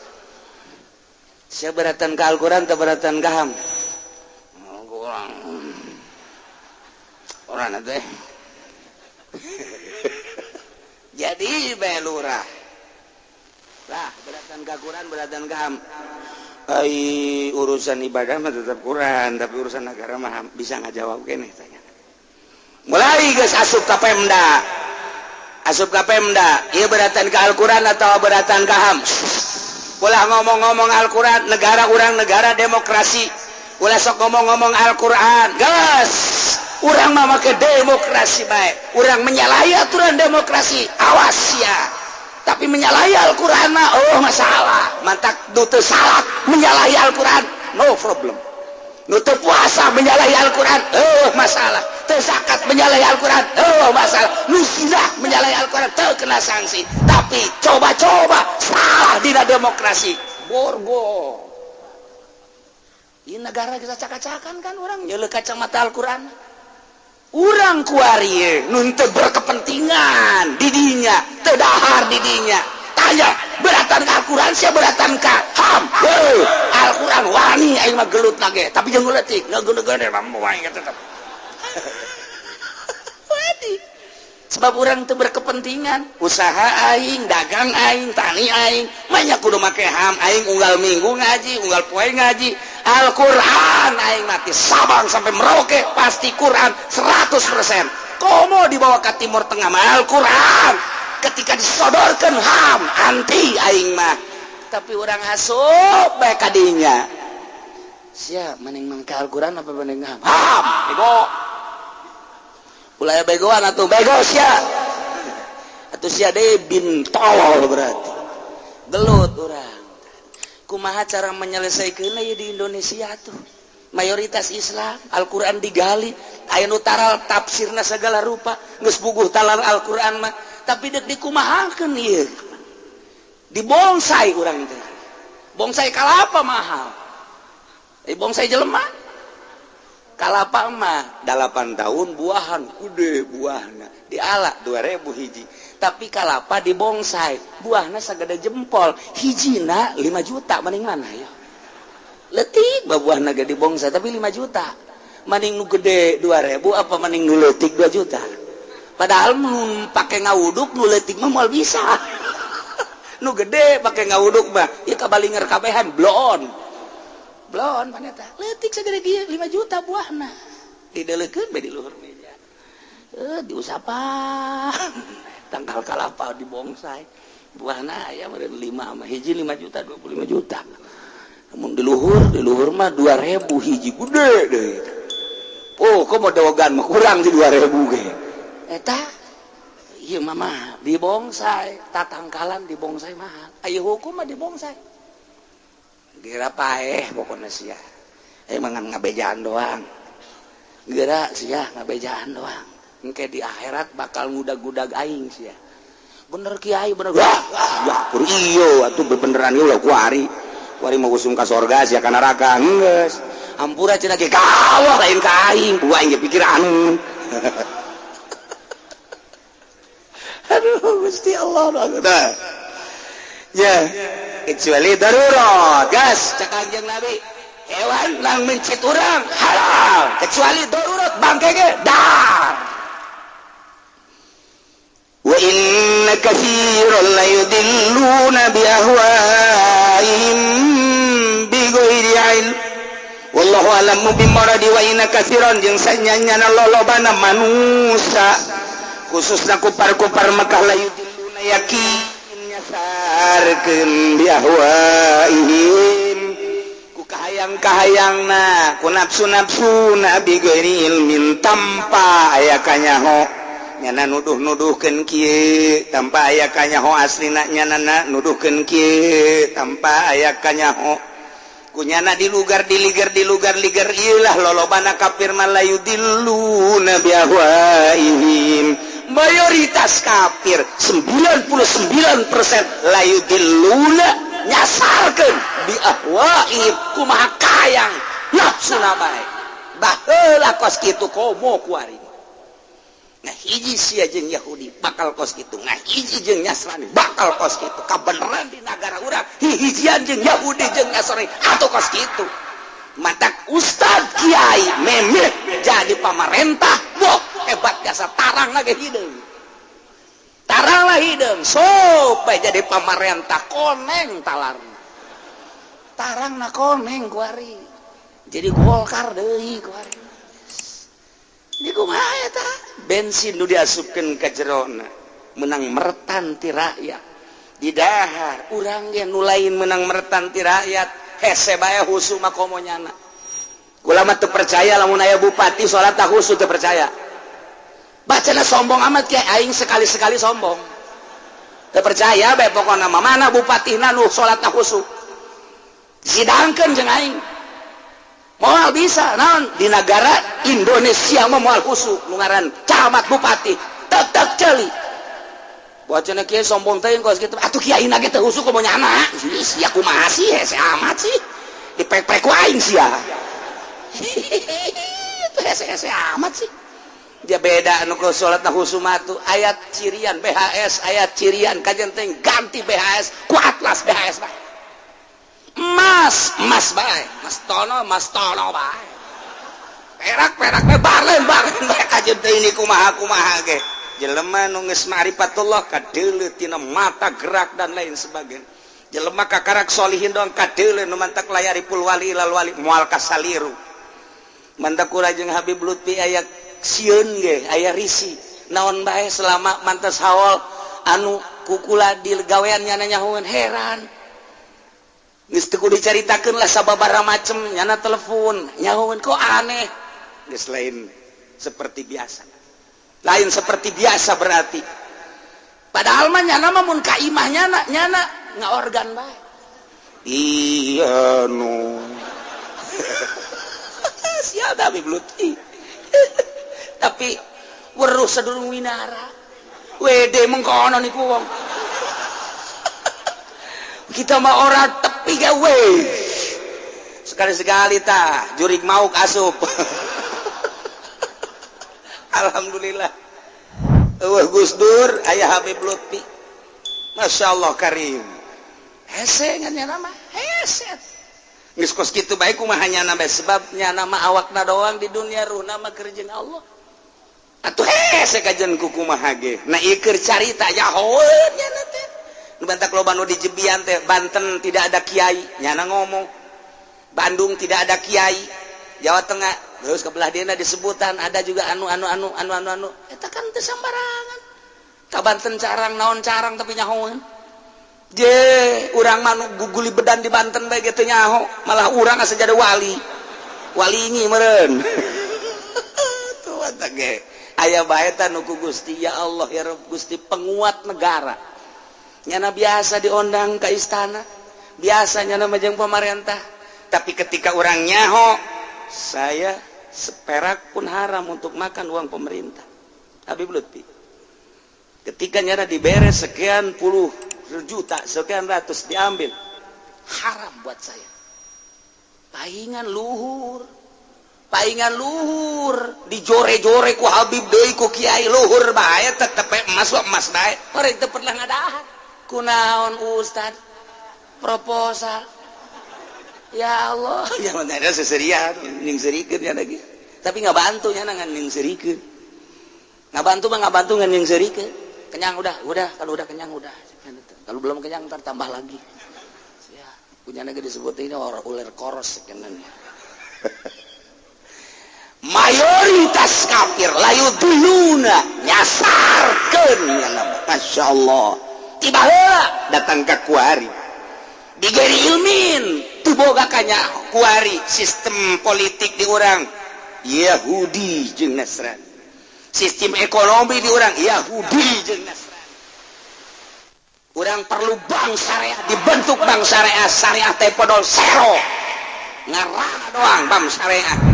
[SPEAKER 2] Siap beratan ka Al-Qur'an atau beratan ka HAM? Kurang orang teh jadi bae lurah lah, beratan ka Quran, beratan ka HAM. Ai urusan ibadah mah tetap Quran, tapi urusan negara mah bisa ngajawab kene. Tanya mulai geus asup ka Pemda, asup ka Pemda ieu, beratan ka Al-Quran atau beratan ka HAM? Ulah ngomong-ngomong Al-Quran, negara urang negara demokrasi. Ulah sok ngomong-ngomong Al-Quran, gas urang mah make demokrasi bae. Urang menyalahi aturan demokrasi, awas ya. Tapi menyalahi Al-Quran mah oh masalah. Mantak nu teu salat menyalahi Al-Quran, no problem. Nu teu puasa menyalahi Al-Quran, oh masalah. Teu zakat menyalahi Al-Quran, oh masalah. Nu zina menyalahi Al-Quran teu kena sanksi, tapi coba-coba salah dina demokrasi, borgo. Ini negara kita cakap-cakan kan, orang nyeuleuh kacamata Al-Quran. Urang kuari nu teu berkepentingan didinya, teu dahar didinya, tanya beratan ka Al-Quran sia, beratan ka HAM? Heuh, Al-Quran wani aing mah gelut lagi, tapi jeung leutik ngegede-gede mah aing tetep wani, sebab urang teu berkepentingan. Usaha aing, dagang aing, tani aing, banyak kudu make HAM. Aing unggal minggu ngaji, unggal poe ngaji Al-Quran. Aing mati Sabang sampai Merauke pasti Quran 100%. Komo dibawa ke Timur Tengah mah Al-Quran. Ketika disodorkan HAM, anti aing mah. Tapi orang asup bae kadinya, siap mending mangke Al-Quran apa mending HAM? HAM bego, ulah begoan atuh, bego sia atuh, sia deh bintol berarti gelut urang. Kumaha cara menyelesaikan ya di Indonesia tuh mayoritas Islam, Al-Quran digali, aya nu taral tafsirna segala rupa, geus puguh talar Al-Quran mah, tapi dek dikumahakeun ieu? Dibonsai urang teh, bonsai kalapa mahal, eh, bonsai jelema. Kalapa mah 8 tahun buahan, gede buahna, diala 2000 hiji. Tapi kalapa di bonsai buahna sagede jempol, hijina 5 juta. Mending mana ya? Letik buahna gede bonsai tapi 5 juta. Mending nu gede 2000 apa mending nu leutik 2 juta? Padahal mun pake ngawuduk nu leutik mah moal bisa, nu gede pake ngawuduk mah ya kabalinger kabehan, bloon bloon. Paneta leutik sagede kieu 5 juta buahna, dideulekeun bae di luhur meja, eh, diusapan tangkal kalapa di bonsai, buahna aya meureun 5 mah, hiji 5 juta, 25 juta. Mun di luhur mah 2000 hiji, gede deh. Oh, kok mau dogan mah kurang di 2000 ge. Eta ieu mah di bonsai, tatangkalan di bonsai mahal. Ayo, hukum mah di bonsai. Geura paeh pokoknya sia. Emang ngabejaan doang. Geura sia ngabejaan doang. Engke di akhirat bakal ngudag-ngudag aing sia. Bener kiai, bener. Wah, ya kur iyo atuh bebeneran ulah kuari. Kuari mau usum ka sorga, sia ka neraka. Geus. Hampura cenah ge kawah lain ka aing, buah aing ge pikiran. Gusti Allah. Nah. Ya, kecuali darurat. Gas, cek Kanjeng Nabi. Hewan nang mencit urang halal, kecuali darurat, bangke ge dar. Wa inna katsiran la yudilluna bi ahwaihim bi ghairi ilm. Wallahu a'lamu bimuradi. Wa inna katsiran, jeung sanyanyana lolobana manusia, khususna kupar-kupar Mekah, la yudilluna, yakin nyasarkeun, bi ahwaihim, ku kahayang-kahayangna, ku nafsu-nafsuna, bi ghairi ilmin, tanpa aya kanyaho. Nyana nuduh-nuduhkeun kieu tanpa aya kanyaho, aslina nyana nuduhkeun kieu tanpa aya kanyaho, kunyana dilugar diligar dilugar ligar. Ilah, lolobana kafir mah la yudilluna bi ahwaihim. Mayoritas kafir 99% la yudilluna, nyasarkeun, bi ahwaihim, kumaha kayang nafsu bae. Baheula kos kitu, komo kuari. Nah, hiji sia jeung Yahudi bakal kos kitu, nah hiji jeung Nasrani bakal kos kitu. Kabeneran di negara urang hihijian jeung Yahudi jeung Nasrani atau kos kitu. Matak ustad kiai memeh jadi pamarentah, boh hebat jasa, tarang lagi hideung, tarang lah hideung supaya jadi pamarentah. Koneng talar tarang na koneng kuari jadi Golkar deui kuari. Ini kumaha eta bensin nu diasupkeun ka jerona menang meretan ti rakyat di dahar urang ge nu lain menang meretan ti rakyat, hese bae husu mah komo nyana. Kula mah teu percaya lamun aya bupati salat tak husu, teu percaya. Bacana sombong amat kayak aing, sekali-sekali sombong. Teu percaya bae pokona mah. Mana bupatina nu salat tak husu, sidangkeun jeung aing. Moal bisa. Naon, di negara Indonesia mah moal husu nu ngaran camat bupati, tetep ceuli. Bacana kieu sombong teuing kos kitu atuh, kiai na ge teu husu, komo nyana sia. Kumaha sih, hese amat sih, dipek-pek ku aing sia. Itu hese-hese amat sih. Dia beda nu salat na husu mah tuh ayat cirian BHS, ayat cirian kajen teh ganti BHS ku Atlas BHS bae, emas emas bae, mas tono mas tono bae, perak perak bae, barlen barlen bae. Kajen teh ini kumaha kumaha ge jelema nu geus ma'rifatullah kadeuleu tina mata gerak dan lain sebagainya. Jelema kakarak solihin doang kadeuleu, nu mantak la ya'riful wali illal wali, moal kasaliru. Mantak kula jeung Habib Lutfi aya sieun ge, aya risi naon bae, selama mantas haul anu kukula di gawean nyana nyahoeun, heran. Geus teu kudu dicaritakeun lah, sababaraha macem nyana telepon nyahoeun kok aneh, geus lain seperti biasa, lain seperti biasa berarti. Padahal mah nyana mah mun ka imah nyana, nyana ngaorgan bae. Iya, nu siapa Habib Lutfi, tapi weruh sadurung winara wede mengkono niku. Wong kita mah orang tepi gawe sekali-sekali tah jurig mau asup. Alhamdulillah. Eueuh Gus Dur, aya Habib Lutfi. Masya Allah Karim. Hese ngan nyana mah hese. Geus kos kitu bae kumaha nyana bae, sebab nyana mah awakna doang di dunia, ruhna mah keur jeung Allah. Atuh hese kajen ku kumaha ge. Nah, ieu keur carita nyahoeun nyana teh. Nu bantak loba nu dijebian teh, Banten tidak ada kiai, nyana ngomong. Bandung tidak ada kiai, Jawa Tengah terus ke belah dina disebutan ada juga anu anu anu anu anu anu eta kan teu sambarangan. Ka Banten carang naon carang, tapi nyahoeun je. Urang mah nu guguli bedan di Banten bae ge teu nyaho, malah urang asa jadi wali wali ini meureun. Tuh eta ge aya bae ta nu ku Gusti, ya Allah ya Rabb. Gusti penguat negara. Nyana biasa diondang ke istana, biasa nyana mah jeung pemerintah, tapi ketika orang nyaho, saya seperak pun haram untuk makan uang pemerintah. Habib Lutfi ketika nyana dibere sekian puluh juta, sekian ratus, diambil, haram buat saya. Pahingan luhur. Paingan luhur dijore-jore ku Habib deui, ku kiai, luhur bae, tetep emas emas bae. Orang teu pernah ngadahan. Kunaon, Ustad? Proposal. Ya Allah, ya mana seserian nyingserikeun ya lagi. Tapi nggak bantu nya, ngan nyingserikeun. Nggak bantu mah, nggak bantu, ngan nyingserikeun. Kenyang udah, kalau udah kenyang udah. Kalau belum kenyang, ntar tambah lagi. Ya, punya negeri disebut ini orang ular koros sekenanya. Mayoritas kafir layudilluna, nyasarkeun ya nama. Masya Allah, tiba heula datang ke kuari digeri ilmin teu boga kanya kuari. Sistem politik di urang Yahudi jeung Nasrani, sistem ekonomi di urang Yahudi jeung Nasrani. Urang perlu bank syariah, dibentuk bank syariah. Syariah teh podol sero, ngarah doang bank syariah.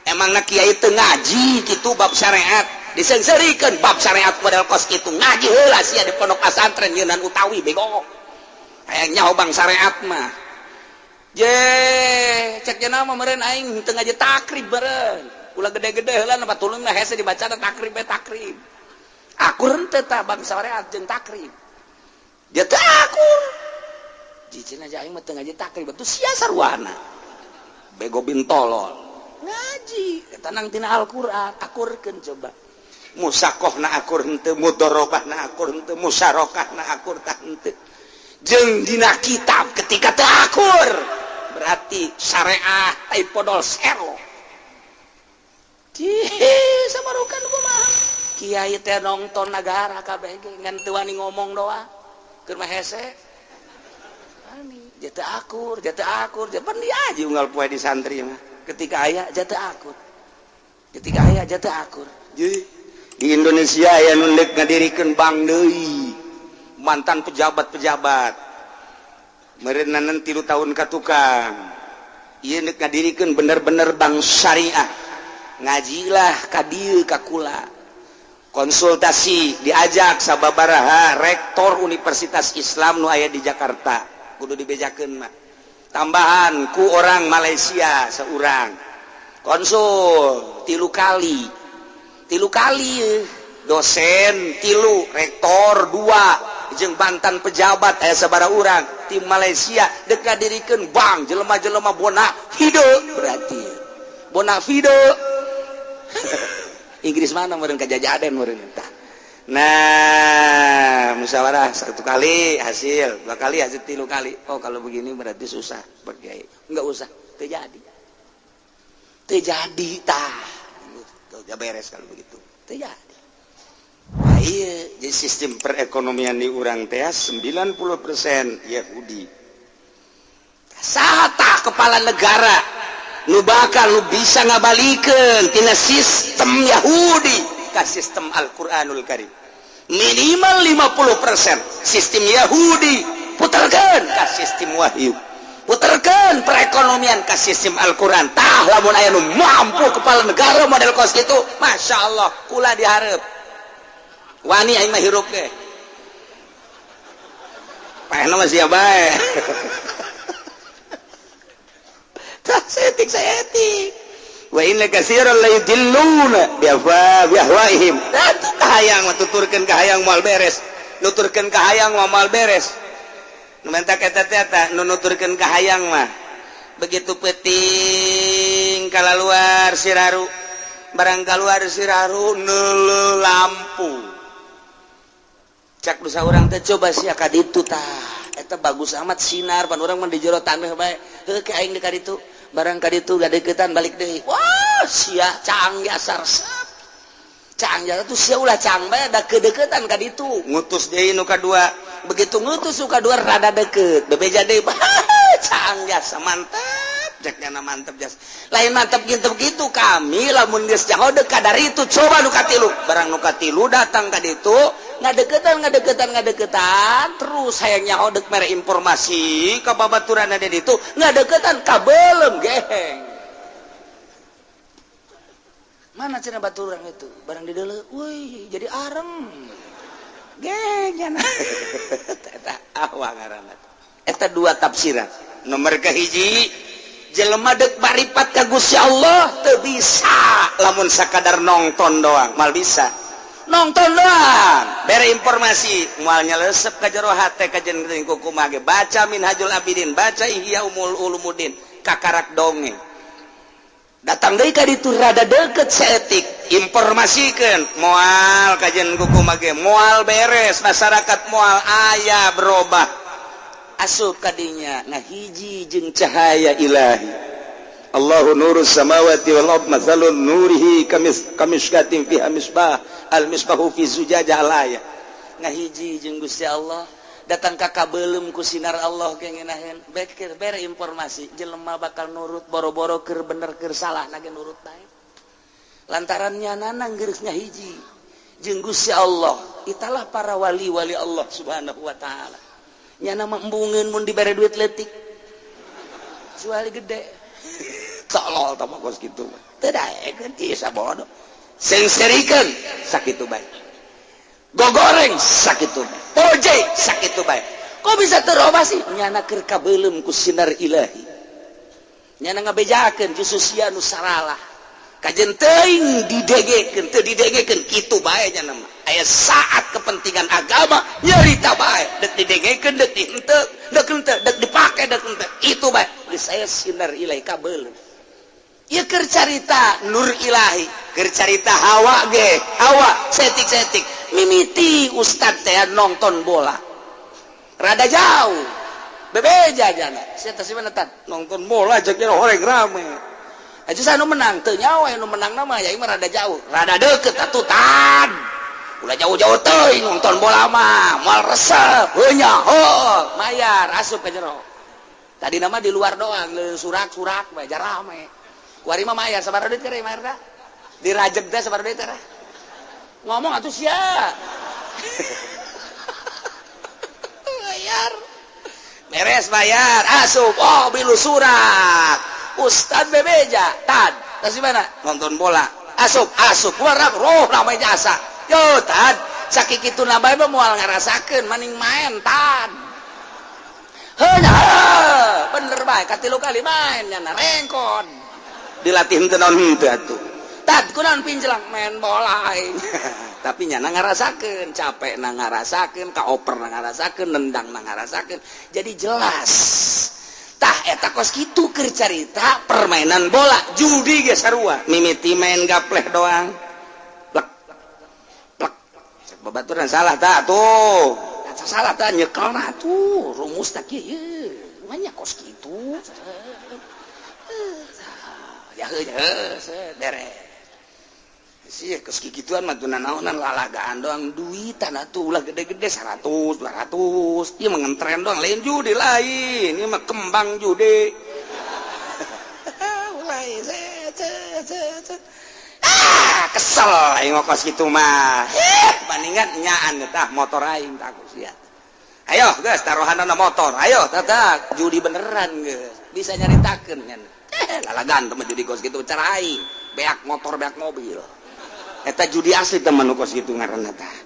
[SPEAKER 2] Emang na kiai teu ngaji gitu bab syariat, disengserikeun bab syariat model kos itu. Ngaji heula sia di pondok pesantren nyeunan utawi bego, hayang nyaho bank syariat mah. Je cek cenah mah meureun aing teu ngaji Taqrib meureun. Ulah gede-gede heula, na tulung mah hese dibaca Taqrib bae. Taqrib akur henteu tah bank syariat jeung Taqrib? Dia teu akur. Cicin aja, aing mah teu ngaji Taqrib. Tuh sia sarwana bego bin tolol. Ngaji tenang tina Al-Qur'an, akurkeun coba. Musakoh na akur henteu, mudorobah na akur henteu, musyarakah na akur tah henteu jeung dina kitab? Ketika teu akur, berarti syariah tai podol sero. Cih, samarukan kumaha kiai teh nongton negara kabeh ge ngan teu wani ngomong doa keur mah hese. Dia teu akur, dia teu akur, dia pan dia aja unggal poe di santri mah. Ketika aya jatuh akur, ketika aya jatuh akur. Jadi, di Indonesia aya nu ndek ngadirikeun bank deui, mantan pejabat-pejabat meureunan 3 tahun ka tukang ieu ndek ngadirikeun bener-bener bank syariah. Ngajilah ka dieu ka kula, konsultasi, diajak sababaraha rektor Universitas Islam nu aya di Jakarta. Kudu dibejakeun mah, tambahan ku orang Malaysia seorang. Konsul tilu kali, tilu kali, dosen tilu, rektor dua, jeung mantan pejabat aya sabaraha urang tim Malaysia dek ngadirikeun bank. Jelema-jelema bona fide, berarti bona fide Inggris mana meureun, kajajaden meureun tah. Nah, musyawarah satu kali hasil, dua kali hasil, tilu kali. Oh, kalau begini berarti susah, Pak Kiai. Enggak usah, terjadi. Terjadi tah. Tuh, beres kalau begitu. Terjadi. Nah, iya, jadi sistem perekonomian di urang teh 90% Yahudi. Saha tah kepala negara nu bakal nu bisa ngabalikeun tina sistem Yahudi ke sistem Al-Qur'anul Karim? Minimal 50% sistem Yahudi putarkan ke sistem wahyu, putarkan perekonomian ke sistem Al-Quran. Tah, lamun aya nu mampu kepala negara model kos gitu, Masya Allah, kula diharap wani aing mah hirup ge. Paehna mah sia bae. Tah, saeutik saeutik. Wa inna katsiran la yudilluna bi ahwaihim. Tah, tuh kahayang mah, tuturkeun kahayang moal beres, nuturkeun kahayang mah moal beres. Nu menta eta teh, eta nu nuturkeun kahayang mah. Begitu peting kalaluar siraru, barang keluar siraru neuleuh lampu. Cak dosa urang teh, coba sia ka ditu tah, eta bagus amat sinar, pan urang mah di jero taneuh bae. Heuh, ke aing di ka ditu. Barang ka ditu gadeukeutan, balik deui. Wah, sia cang jasar resep, cang jasar tuh sia, ulah cang bae, da kedeukeutan ka ditu. Ngutus deui nu kadua. Begitu ngutus nu kadua, rada deket, bebeja deui, cang jasa mantap. Cek nyana mantap jas lain mantap gitu gitu. Kami lamun geus jauh dekat dari itu, coba nu katilu. Barang nu katilu datang ka ditu, ngadeukeutan, ngadeukeutan, ngadeukeutan terus, hayang nyaho, deuk mere informasi ka babaturan ada di ditu, ngadeukeutan kabelem geheng. Mana cenah baturan itu? Barang di deuleu, wih, jadi areng geheng nyana. Eta ahwa ngaranna. Eta dua tafsiran. Nomor kahiji, Jelema dek maripat ka Gusti Allah teu bisa lamun sakadar nonton doang, mal bisa. Nonton doang, bere informasi moal nyelesep ka jero hate kajen kumaha ge. Baca Minhajul Abidin, baca Ihya Umul Ulumuddin, kakarak dongeng. Datang deui ka ditu rada deket saeutik, informasikeun moal kajen kumaha ge, moal beres masyarakat, moal aya berubah. Asup kadinya ngahiji jeung cahaya ilahi. Allahu nurus samawati wal ard, matsalun nurihi kamis kamishkatin fiha misbah, al misbahu fi zujajah al ayah. Ngahiji jeung Gusti Allah, datang ka kabelum ku sinar Allah ge ngeunaheun beker bere informasi, jelema bakal nurut boro-boro keur bener keur salah nage nurut bae, lantaran nyanana geus ngahiji jeung Gusti Allah. Italah para wali-wali Allah Subhanahu wa taala. Nyana mah embungeun mun dibere duit leutik, jual gede. Tolol tah mah kos kitu mah teu daekeun bisa bodoh. Sengserikeun sakitu bae, gogoreng sakitu bae, poje sakitu bae. Kok bisa terobah sih? Nyana keur kabeuleum ku sinar ilahi. Nyana ngabejakeun justru sia nu saralah. Kajen teuing didegekeun, teu didegekeun kitu bae nya mah. Aya saat kepentingan agama nyerita bae, dek didengekeun dek dihenteu, dek henteu, dek dipake dek henteu, itu bae. Geus aya sinar ilahi kabeuleum. Ieu keur carita nur ilahi, keur carita hawa ge, hawa setik-setik. Mimiti ustad teh nonton bola. Rada jauh. Bebeja jana. Sia teh mana tan? Nonton bola jeung horeng rame. Aja saya nu menang, teu nyawa nu menang nama ya mah rada jauh, rada deket atuh tan. Ulah jauh-jauh teuing nonton bola mah, moal resep, heuh nya, heuh, mayar asup ka jero. Tadi nama di luar doang, surak-surak bae rame. Kuari mah mayar sabaraha duit kere mayar tah? Dirajeg teh sabaraha duit teh? Ngomong atuh sia. Bayar. Beres bayar, asup, oh bilu surak. Ustad bebeja, tad, tas mana? Nonton bola. Asup, asup, warak roh namanya jasa. Yo, tad, sakit kitu nabai mah moal ngarasakeun maning main, tad. Heuh, bener bae katilu kali main nya rengkon. Dilatih henteu naon henteu atuh. Tad, kunaon pinjelang main bola aing. Tapi nyana ngarasakeun, capek na ngarasakeun, kaoper na ngarasakeun, nendang na ngarasakeun. Jadi jelas. Tah eta kos kitu keur carita permainan bola, judi ge sarua. Mimiti main gapleh doang. Plek. Plek. Cek babaturan salah tah tuh. Salah tah nyekelna tuh, rumus tah kieu. Manya kos kitu. Ya heuh beres. Sih kos kikituan mah teu nanaonan, lalagaan doang, duitan atuh ulah gede-gede 100 200 ieu mah ngentren doang, lain judi, lain ieu mah kembang judi. Mulai ah kesel aing mah kos kitu mah. Bandingan nyaan tah motor aing tah sia. Ayo geus taruhanana motor, ayo tatak judi beneran geus bisa nyaritakeun nya. Lalagan teh judi kos kitu cara aing beak motor beak mobil. Eta judi asli teman kos kitu ngaranna tah.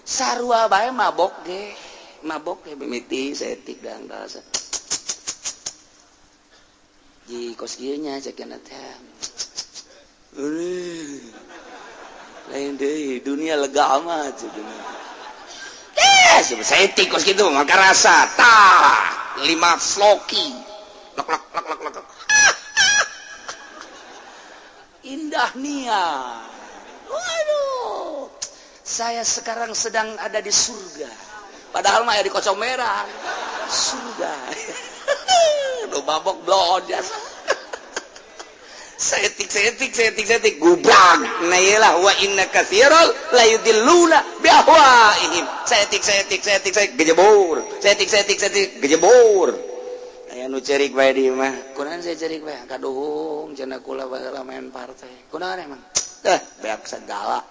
[SPEAKER 2] Sarua bae mabok ge. Mabok ge mimiti saeutik dang rasa. Ji kos kieu nya cek teh. Lain deui dunia lega amat cek. Eh, saeutik kos kitu mah karasa tah 5 sloki. Lok lok lok lok lok. Indah nia. Waduh, saya sekarang sedang ada di surga. Padahal mah ya di kocok merah. Surga. Udah mabok blon jasa. Setik setik setik setik gubrak. Nah iyalah wa inna katsiral la yudilluna bi ahwaihim. Setik setik setik setik gejebur. Setik setik setik gejebur. Aya nu cerik bae di mah. Kunaon saya cerik bae? Kaduhung cenah kula baheula main partai. Kunaon emang? Beak segala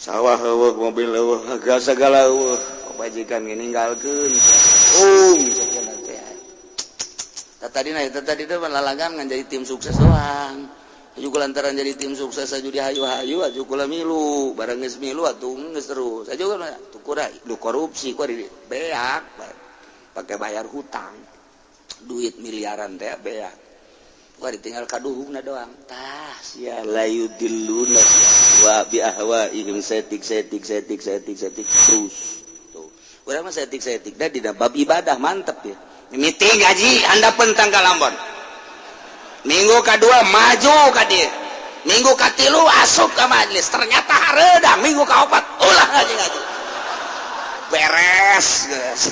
[SPEAKER 2] sawah eueuh, mobil eueuh, harga segala eueuh, kebajikan ninggalkeun sekian teh. Tadi nah eta tadi teh lalagan ngan jadi tim sukses doang. Aju lantaran jadi tim sukses aju dihayu-hayu aju kula milu, bareng geus milu atuh geus terus. Aju kan tuh kura du korupsi ku beak pakai bayar hutang. Duit miliaran teh beak. Wah, ditinggal kaduhungna doang. Tah, sia la yudilluna wa bi ahwaihim setik setik setik setik setik terus. Tuh. Urang mah setik setik da dina bab ibadah mantep ya. Meeting gaji handapeun tanggal Ambon. Minggu kedua maju ka dieu. Minggu katilu asup ka majelis. Ternyata hareudang minggu kaopat ulah ngaji ngaji. Beres geus.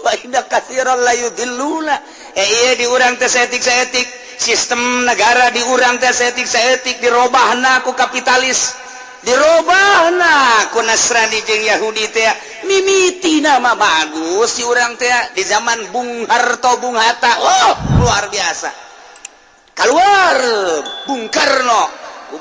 [SPEAKER 2] Wa inna katsiran la yudilluna. Iya di urang teh saeutik-saeutik sistem negara di urang teh saeutik-saeutik dirobahna ku kapitalis, dirobahna ku Nasrani jeung Yahudi teh. Mimitina mah bagus di urang teh di zaman Bung Harto, Bung Hatta, oh luar biasa. Keluar Bung Karno,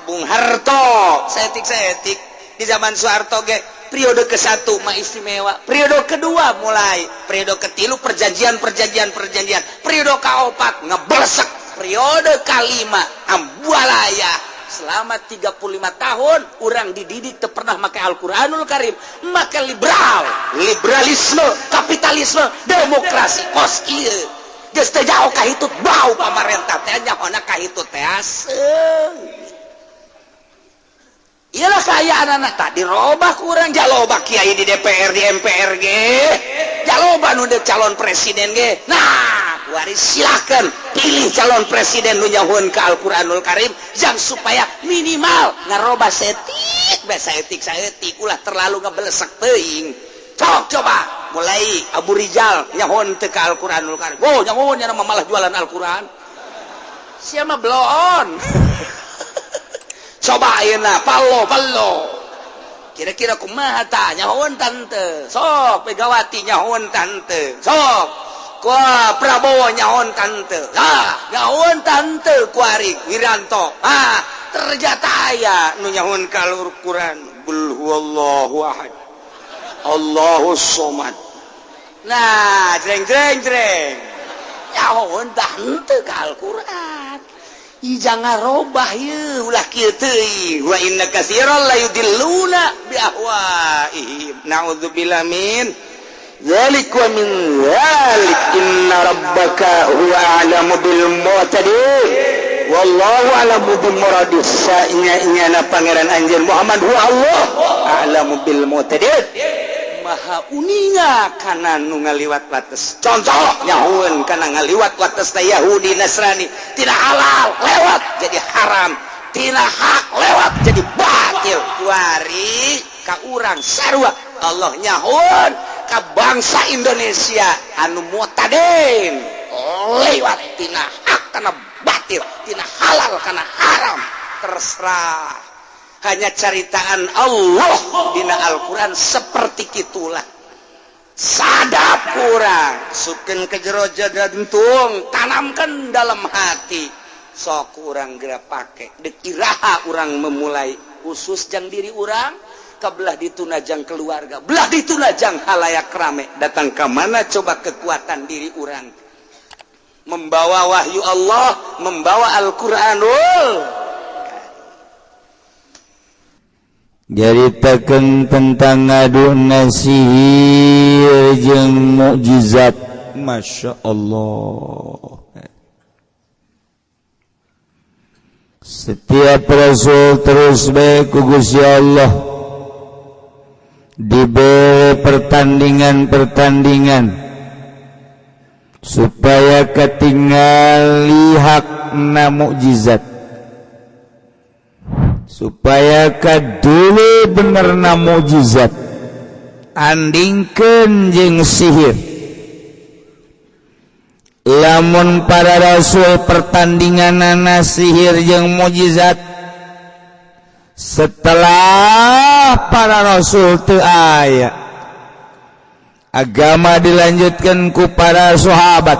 [SPEAKER 2] Bung Harto saeutik-saeutik. Di zaman Soeharto ge periode ke-1 mah istimewa, periode kedua mulai, periode ketilu perjanjian perjanjian perjanjian, periode keempat ngeblesek, periode kelima ambualaya. Selama 35 tahun orang dididik teu pernah make Al-Qur'anul Karim, make liberal, liberalisme, kapitalisme, demokrasi kos ieu. Geus teu jauh ka hitut bau pamarentah teh nyahona ka hitut teh aseung. Iyalah kaayaan anak tak dirobah kurang jaloba kiai di DPR di MPR ge jaloba nu deuk calon presiden ge. Nah, kuari silakan pilih calon presiden nu nyahoeun ka Al-Qur'anul Karim jang supaya minimal ngarobah setik bae saeutik saeutik ulah terlalu ngebelesek teuing. Sok coba mulai Abu Rizal nyahoeun teu ka Al-Qur'anul Karim. Oh, nyahoeun nya mah malah jualan Al-Qur'an. Sia mah bloon. Coba ayeuna palo palo kira-kira kumaha tah nyahoeun tante sok Megawati nyahoeun tante sok kuah Prabowo nyahoeun tante ah nyahoeun tante kuari Wiranto ah ternyata aya nu nyahoeun ka Al-Qur'an qul huwallahu ahad Allahus somad. Nah, jreng jreng jreng nyahoeun tante ka Al-Qur'an. Ih, jangan robah ye ulah kieu teuing wa inna katsiran la yudilluna bi ahwaihim na'udzubillah min dzalik wa min dzalik inna rabbaka huwa a'lamu bil mu'tadin wallahu a'lamu bil muradis sainya-inyana pangeran anjeun Muhammad huwa Allah a'lamu bil mu'tadin maha uninga kana nu ngaliwat wates. Contoh nyahoeun kana ngaliwat wates teh Yahudi Nasrani, tidak halal lewat jadi haram, tina hak lewat jadi batil. Kuari ka urang sarua Allah nyahoeun ka bangsa Indonesia anu mutadin lewat tina hak kana batil, tina halal kana haram, terserah. Hanya caritaan Allah dina Al-Quran seperti itulah. Sadap kurang suken ke jero jantung, tanamkan dalam hati. Sok kurang gerak pake dek iraha urang memulai khusus jang diri urang kabelah ditunajang keluarga, belah ditunajang halayak rame. Datang ke mana coba kekuatan diri urang membawa wahyu Allah, membawa Al-Quranul.
[SPEAKER 1] Nyaritakeun tentang ngadu sihir jeung mukjizat. Masya Allah, setiap rasul terus bae ku Gusti Allah diberi pertandingan-pertandingan supaya ketinggali hakna mukjizat, supaya kadulu benerna mukjizat andingkeun jeung sihir. Lamun para rasul pertandinganana sihir jeung mukjizat, setelah para rasul teu aya, agama dilanjutkan ku para sahabat,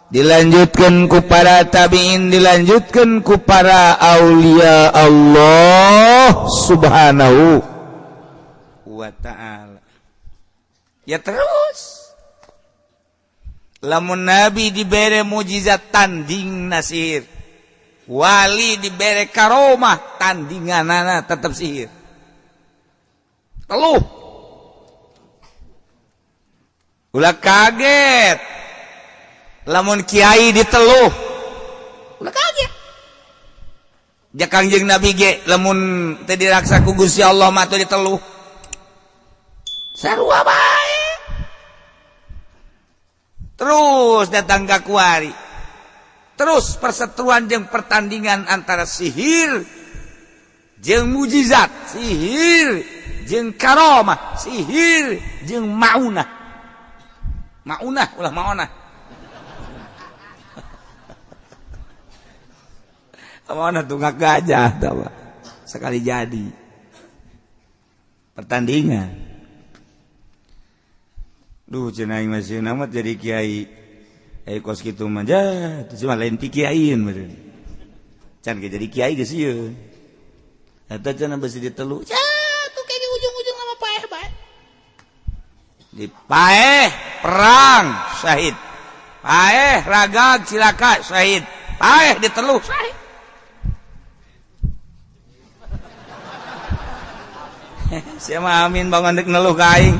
[SPEAKER 1] dilanjutkan ku para tabiin, dilanjutkan ku para aulia Allah Subhanahu wa ta'ala. Ya terus lamun nabi dibere mukjizat tanding nasir, wali dibere karomah tandinganana tetap sihir. Teluh. Ulah kaget lamun kiai diteluh, ulah kaget. Ja Kangjeng Nabi ge lamun teu diraksa ku Gusti Allah mah teu diteluh. Sarua bae. Terus datang ka kuari. Terus perseteruan jeung pertandingan antara sihir jeung mujizat, sihir jeung karomah, sihir jeung maunah. Maunah ulah maonah. Maonah tunggak gajah tawa. Sekali jadi pertandingan. Duh cenah aing masih amat jadi kiai. Kos kitu mah ja, teu mah lain ti kiaiin meureun. Can ge jadi kiai geus sieun. Eta cenah besi ditelu. Ja, tuh kayaknya ujung-ujung sama paeh bae. Di paeh perang syahid. Paeh ragag cilaka syahid. Paeh diteluh syahid. Sia mah amin bangun dek neluh ka aing.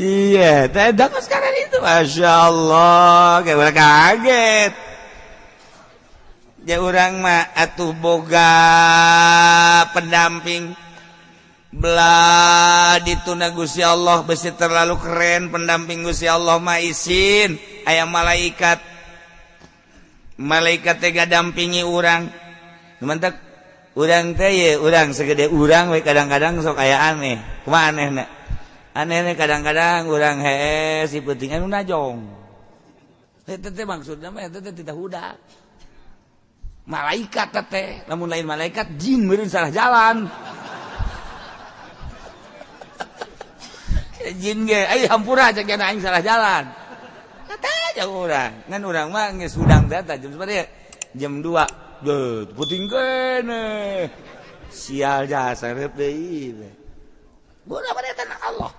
[SPEAKER 1] Iya, tidak sekarang itu, masya Allah, kayak orang kaget. Ya orang mah atuh boga pendamping, belah dituna Gusti Allah besi terlalu keren pendamping Gusti Allah mah isin, aya malaikat, malaikat teh dampingi urang. Mantak urang teh ye urang segede urang we kadang-kadang sok aya aneh, kumaha anehna? Aneh kadang-kadang urang hees si penting anu najong. Eta teh maksudna mah eta teh tidak huda. Malaikat teh, lamun lain malaikat jin meureun salah jalan. Jin ge ai hampura cek aing salah jalan. Kata aja urang. Ngan urang mah geus hudang teh jam sabaraha? Jam 2. Deuh, penting keneh. Sial jasa reup deui. Bola pada tanah Allah.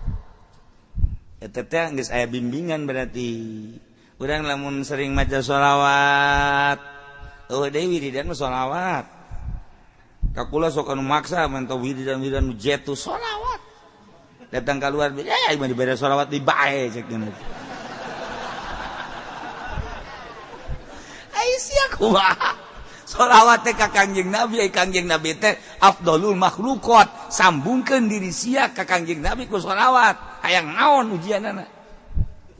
[SPEAKER 1] Eta teh geus aya bimbingan berarti. Urang lamun sering maca sholawat, eueuh deui wiridan mah sholawat. Ka kula sok anu maksa mantau wiridan-wiridan nu jetu sholawat. Datang keluar, eh mah dibere sholawat di bae cek geuna. Ai sia kumaha? Sholawat teh ka Kangjeng Nabi, ai Kangjeng Nabi teh afdolul makhluqat. Sambungkeun diri sia ka Kangjeng Nabi ku sholawat. Hayang naon ujianana?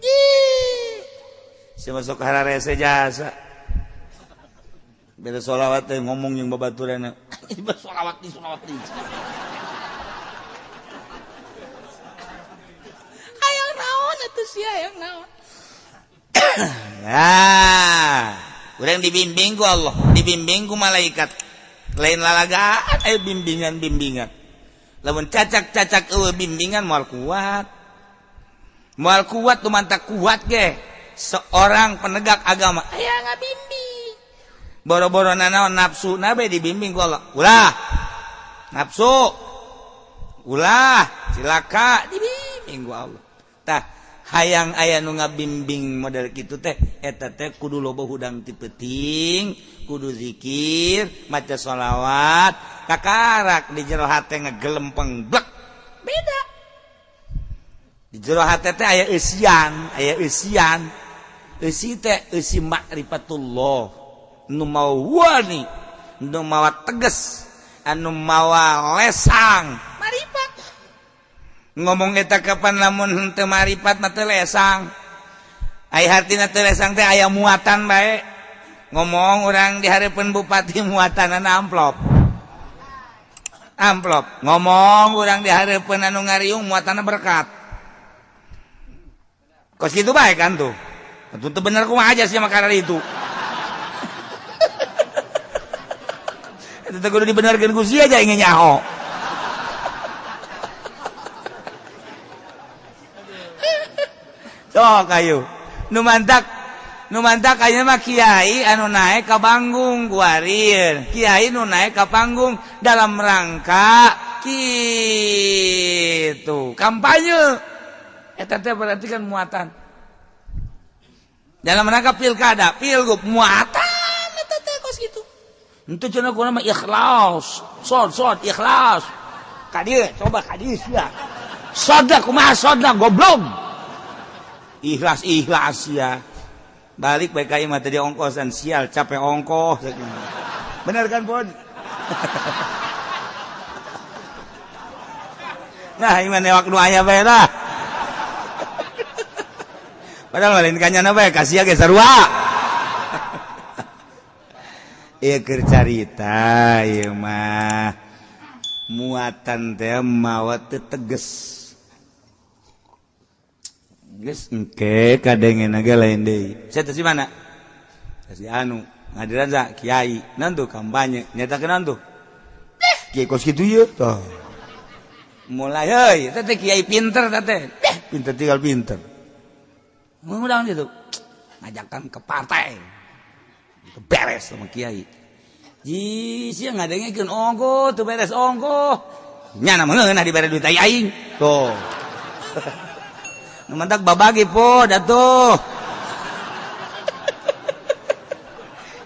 [SPEAKER 1] Ih. Sia masuk hararese jasa. Beda sholawat teh ngomong jeung babaturanna. Sholawat di sholawat di. Hayang naon atuh sia hayang naon? Ya. Urang dibimbing ku Allah, dibimbing ku malaikat. Lain lalagaan aya bimbingan-bimbingan. Lamun cacak-cacak eueuh bimbingan moal kuat. Moal kuat lumantak kuat ge. Seorang penegak agama aya ngabimbing. Boro-boro nanaon nafsu na bae dibimbing ku Allah. Ulah. Nafsu. Ulah, cilaka dibimbing ku Allah. Tah hayang aya nu ngabimbing model kitu teh eta teh kudu loba hudang ti peuting, kudu zikir, maca sholawat, kakarak di jero hate ngegelempeng blek. Beda. Di jero hate teh aya eusian, aya eusian. Eusi teh eusi makrifatullah. Nu mawa wani, nu mawa tegas, anu mawa lesang, marifat. Ngomong eta kapan lamun henteu maripat mah teu lesang. Ai hartina teu lesang teh aya muatan bae. Ngomong urang di hareupeun bupati muatanana amplop. Amplop. Ngomong urang di hareupeun anu ngariung muatanna berkat. Kos kitu bae kan tuh. Atuh teu bener kumaha aja sia makanan itu. Eta teh kudu dibenerkeun ku sia aja ingin nyaho. Sok ayo. Nu mantak ayeuna mah kiai anu naek ka panggung kuarir. Kiai nu naek ka panggung dalam rangka kitu kampanye. Eta teh berarti kan muatan. Dalam rangka pilkada, pilgub muatan eta teh kos kitu. Henteu cenah kuna mah ikhlas, sod ikhlas. Ka dieu coba ka dieu sia. Sodna kumaha sodna goblok. Ikhlas ikhlas sia. Balik bae ka imah teh ongkosan sial capek ongkoh. Bener kan, Pun? Nah, iman newak nu aya bae lah. Padahal lain kanyana bae kasih ge sarua. Ieu keur carita ieu mah. Muatan teh mawa teu teges. Geus engke kadengena ge lain deui. Sia teh si mana? Si anu ngadiran sa kiai, naon tuh kampanye, nyatakeun naon tuh? Kiai kos kitu ieu tah. Mulai heuy, teh kiai pinter teh. Pinter tinggal pinter. Mudah gitu ngajakan ke partai beres sama kiai ji sia ngadengekeun ongko teu beres ongko nyana mah dibere duit aing tuh nu mantak babagi po datuh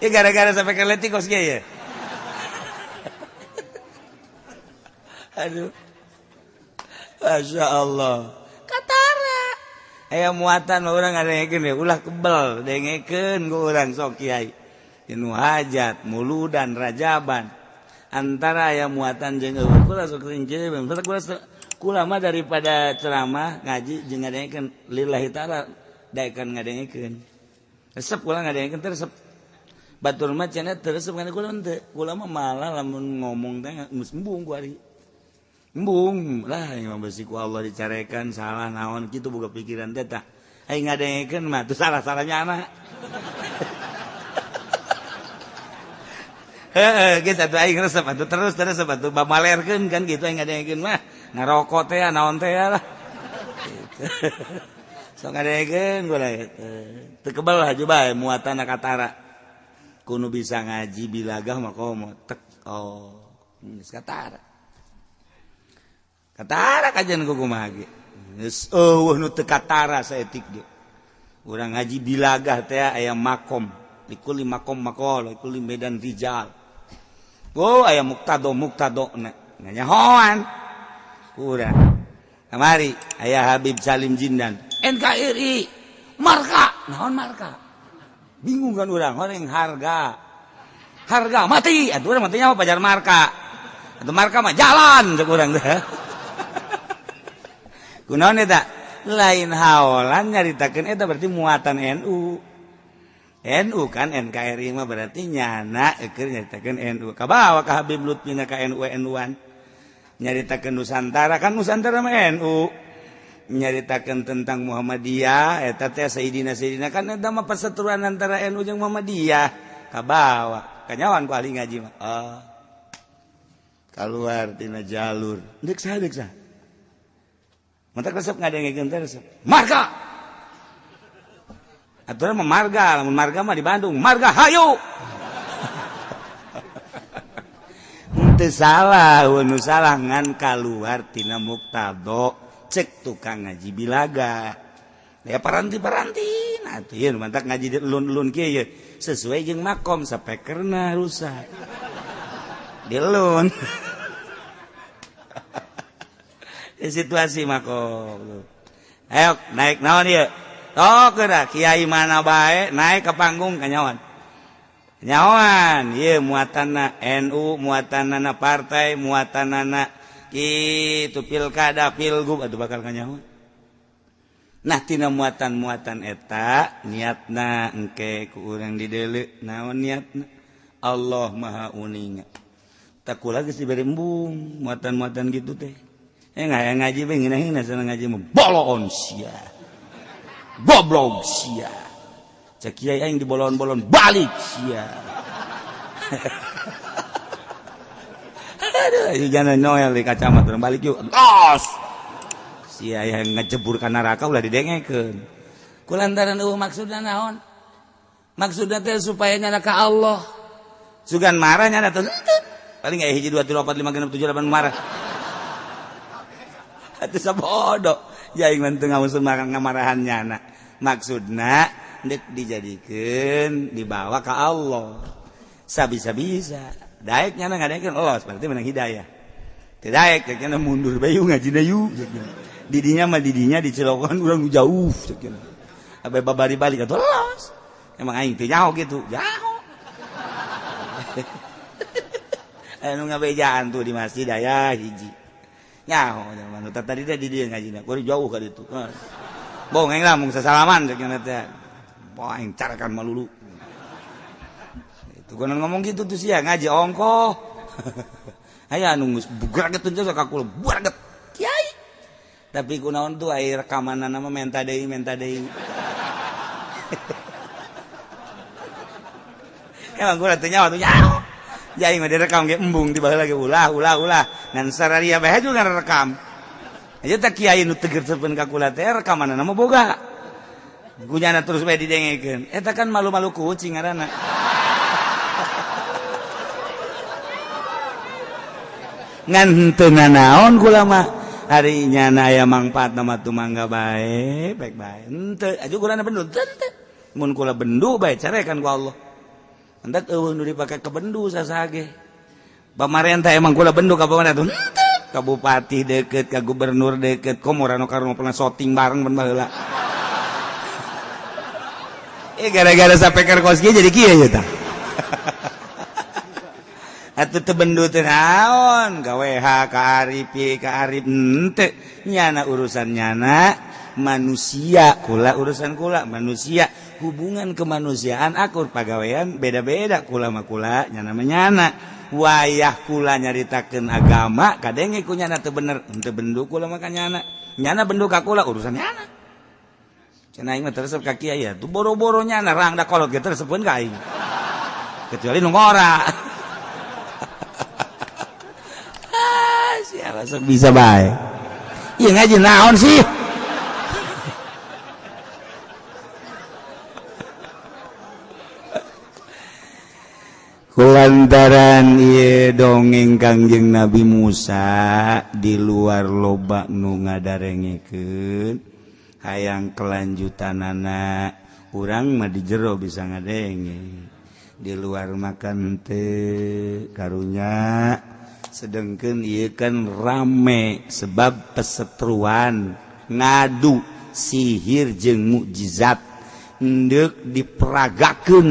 [SPEAKER 1] ya gara-gara sampai ke letik kos kiai ya. Aduh, Masya Allah katara aya muatan orang ngadengekeun ulah kebel dengekeun ku urang sok kiai nu hajat muludan rajaban antara aya muatan jeung eueuh kula sok sering kula mah daripada ceramah ngaji jeung ngadengekeun lillahi taala daekan ngadengekeun resep kula ngadengekeun teh resep batur mah cenah teu resep kana kula teu kula mah malah lamun ngomong teh geus embung ku ari embung lah yang besi ku Allah dicarekan salah naon kitu boga pikiran teh tah aing ngadengekeun mah teu salah-salahnya anak. Heeh geus atuh aing resep atuh terus terus atuh bamalerkeun kan kitu aing ngadengekeun mah ngarokok teh naon teh lah sok ngadengekeun gua teu kebel lah bae muatan katara kudu bisa ngaji bilagah mah komo tek oh geus katara katara kajian ku kumaha ge geus eueuh nu teu katara saeutik ge urang ngaji bilagah teh aya makom likuli makom maqal likuli medan rijal oh aya muktado muktadona nganyahoan urang kamari aya Habib Salim Jindan NKRI marka naon marka bingung kan urang horeng harga harga mati atuh urang matinya mah pajar marka atuh marka mah jalan cek urang teh kunaon eta lain haolan nyaritakeun eta berarti muatan NU NU kan NKRI mah berarti nyana keur nyaritakeun NU kabawa ka Habib Lutfi na ka NU NU-an nyaritakeun Nusantara kan Nusantara mah NU nyaritakeun tentang Muhammadiyah eta teh Sayyidina Sayyidina kan eta mah perseteruan antara NU jeung Muhammadiyah kabawa kanyawan ku ahli ngaji mah oh kaluar tina jalur deuk saha deuk saha mantak resep ngadengekeun teh resep marga aturan mah marga lamun marga mah di Bandung marga hayu henteu salah nu salah ngan kaluar tina muktado cek tukang ngaji bilaga ya paranti-paranti atuh ieu mantak ngaji lun-lun kieu ye sesuai jeung makom sapekerna rusak dilun situasi makom ayo naik naon ieu tok geura kiai mana bae naik ke panggung kanyawan nyawan ieu muatanna NU muatanna partai muatanna kitu pilkada pilgub atuh bakal kanyawan. Nah tina muatan-muatan eta niatna engke ku urang dideuleu naon niatna Allah Maha Uninga tak kula geus dibere embung muatan-muatan gitu teh. Ngaji bae ngeunah sana ngaji mah bolon sia. Goblok sia. Cek kiai aing dibolon-bolon balik sia. Aduh, jangan noel di kacamata urang balik yuk. Tos. Sia yang ngejebur ka neraka ulah didengekeun. Kulantaran eueuh maksudna naon? Maksudna teh supaya nyana ka Allah. Sugan marah nyana teh. Paling aya 1 2 3 4 5 6 7 8 marah. Atuh sabodo jaing mah teu ngamusun ngamarahan nyana. Maksudna Ndek dijadikeun dibawa ka Allah. Sabisa-bisa. Daek nyana ngadengekeun los berarti menang hidayah. Teu daek cek nyana mundur bae ngajina yuk. Didinya mah didinya dicelokan urang jauh cek nyana. Abe babari balik atuh los. Emang aing teu nyaho kitu, nyaho. Anu ngabejaan tuh di masjid aya hiji. Nyaho zaman tadi teh di dieu ngajina, kudu jauh ka ditu. Bohong aing lah mung sasalaman cek nyana teh. Wah, aing carakan malulu. Itu konon ngomong gitu tuh sia ngaji ongkoh. Aya anu geus bugraget teh ka kula, bugraget. Kiai. Tapi kunaon tuh aya rekamanana mah menta deui, menta deui. Emang kula teh nyawa tuh nyaho. Jadi mah direkam ge embung di baheula ge ulah ulah ulah. Ngan sararia bae juga rekam. Aja teh kiai nu teger sepen ka kula teh rekamanana mah boga. Kunyana terus bae didengekeun. Eta kan malu-malu kucing ngaranna. Ngan henteu nanaon kula mah. Ari nyana aya mangfaatna mah tumangga bae, baik bae. Henteu aju kulana bendu teu. Mun kula bendu bae carekan ku Allah. Hendak eueuh nu dipake ke bendu sasage. Pamarentah emang kula bendu ka pamarentah henteu. Ka bupati deket, ka gubernur deket, komo rano karno pernah syuting bareng ben baheula. Gara-gara sapeker kos kieu jadi kieu ya tah. Atuh teu bendu teh naon, ka WH, ka Arif, ka Arif henteu. Nyana urusan nyana manusia, kula urusan kula manusia, hubungan kemanusiaan akur pagawean beda-beda kula mah kula nyana mah nyana. Wayah kula nyaritakeun agama kadenge ku nyana teu bener, henteu bendu kula mah ka nyana. Nyana bendu ka kula urusan nyana. Cenah aing mah teresep ka kiai ya, tuh boro-boro nyana rangda kolot ge teresepeun ka aing. Kecuali nu ngora. Ah, siapa sok bisa bae. Ieu ngaji naon sih? Kulantaran ieu dongeng Kangjeng Nabi Musa di luar loba nu ngadarengekeun hayang kelanjutanana urang mah di jero bisa ngadenge di luar makan teu karunya sedengkeun ieu kan rame sebab pesetruan ngadu sihir jeung mukjizat ndek diperagakeun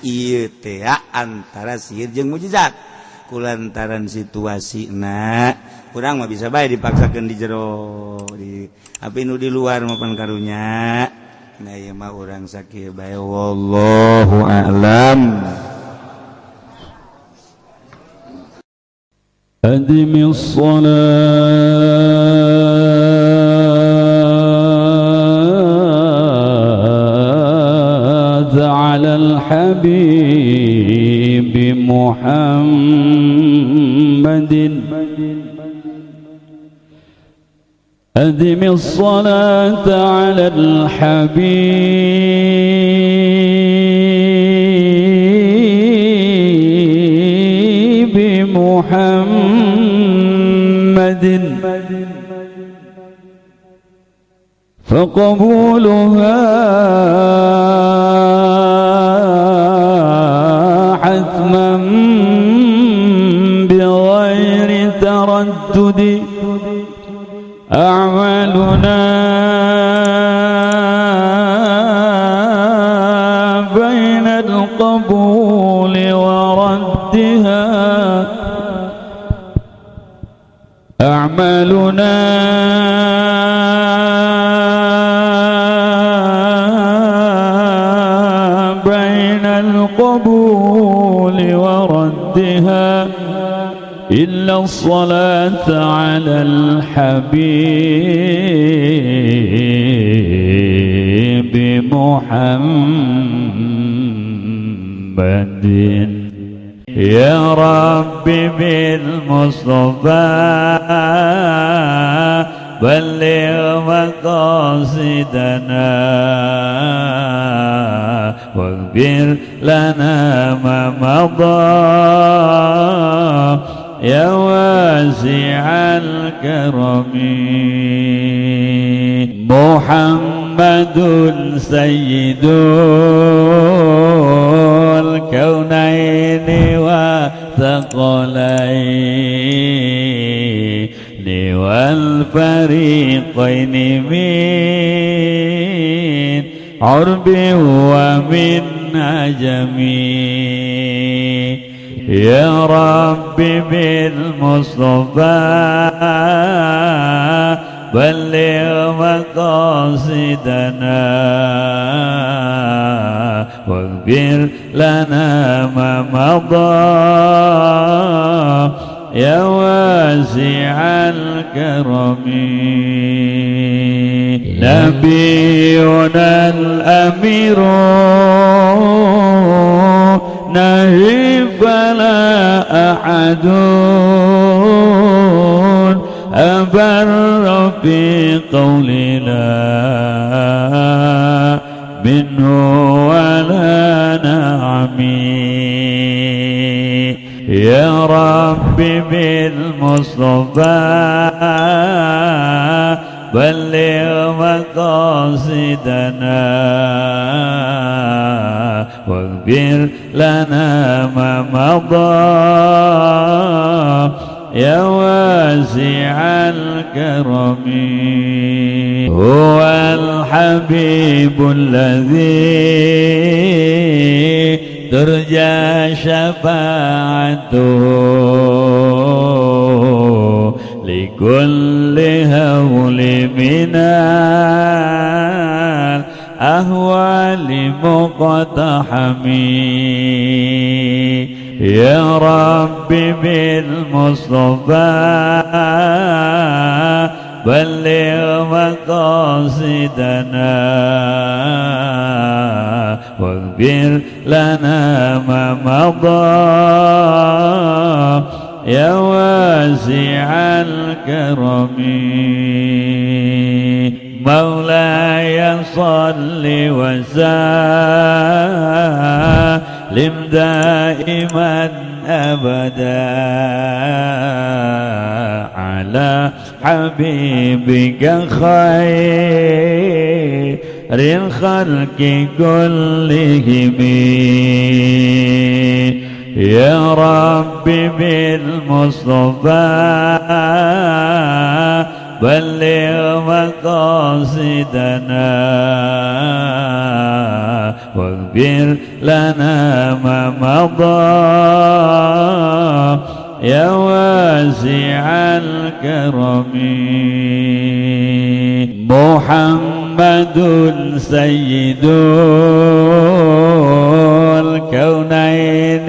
[SPEAKER 1] ieu teh antara sihir jeung mukjizat kulantaran situasina urang mah bisa bae dipaksakeun di jero di tapi nu di luar mah pan karunya nah ieu mah urang sakieu bae wallahu a'lam.
[SPEAKER 3] Adimis shalat على الحبيب محمد أدم الصلاة على الحبيب محمد فقبولها حتما بغير تردد أعمالنا بين القبول وردها أعمالنا بين القبول وردها إلا الصلاة على الحبيب محمد يا رب بالمصطفى بلغ مقاصدنا واغفر لنا ما مضى يا واسع الكرم محمد. محمد سيد الكونين والثقلين والفريقين من عرب ومن عجم. يا رب بالمصطفى بلغ مقاصدنا واغفر لنا ما مضى يا واسع الكرم. نبينا الأمير نهي فلا أحد أبر في قولنا منه ولا نعمي. يا رب بالمصطفى بلغ مقاصدنا واغفر لنا ما مضى يا واسع الكرم. هو الحبيب الذي ترجى شفاعته لكل هول من الأهوال مقتحم. يا رب بالمصطفى بلغ مقاصدنا واغفر لنا ما مضى يا واسع الكرم. مولاي صل وسلم دائما أبدا على حبيبك خير الخلق كلهم. يا رب بالمصطفى بلغ مقاصدنا واغفر لنا ما مضى يا واسع الكرم. محمد سيد الكونين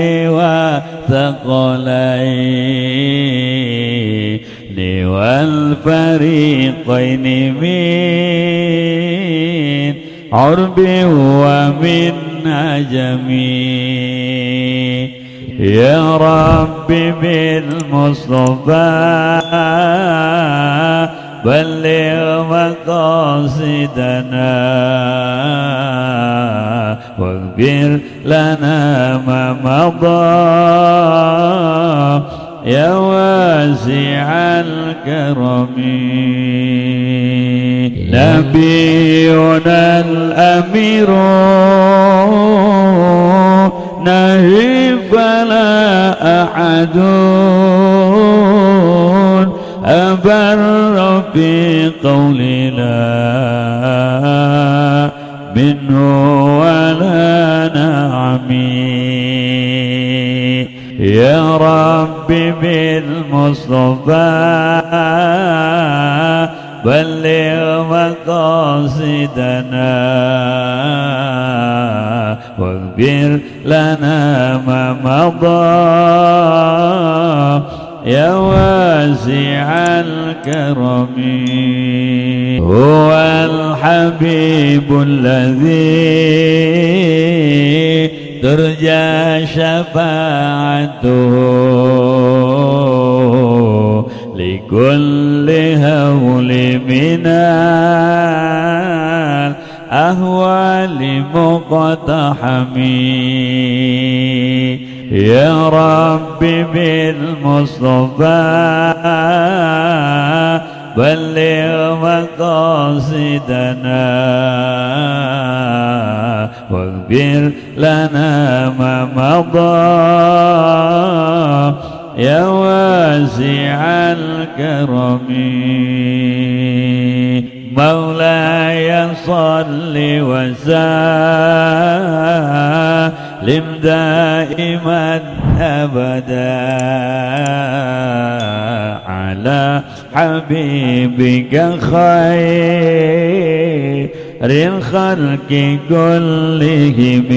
[SPEAKER 3] والثقلين والفريقين من عرب ومن عجم. يا رب بالمصطفى بلغ مقاصدنا واغفر لنا ما مضى يا واسع الكرم. نبينا الأمير نهي فلا أحد أبر في قولنا منه ولا نعمي. يا رب بالمصطفى بلغ مقاصدنا واغفر لنا ما مضى يا واسع الكرم. هو الحبيب الذي ترجى شفاعته لكل هول من الأهوال مقتحم. يا رب بالمصطفى بلغ مقاصدنا واغفر لنا ما مضى يا واسع الكرم. مولاي صل وسلم دائما أبدا على حبيبك خير الخلق كلهم.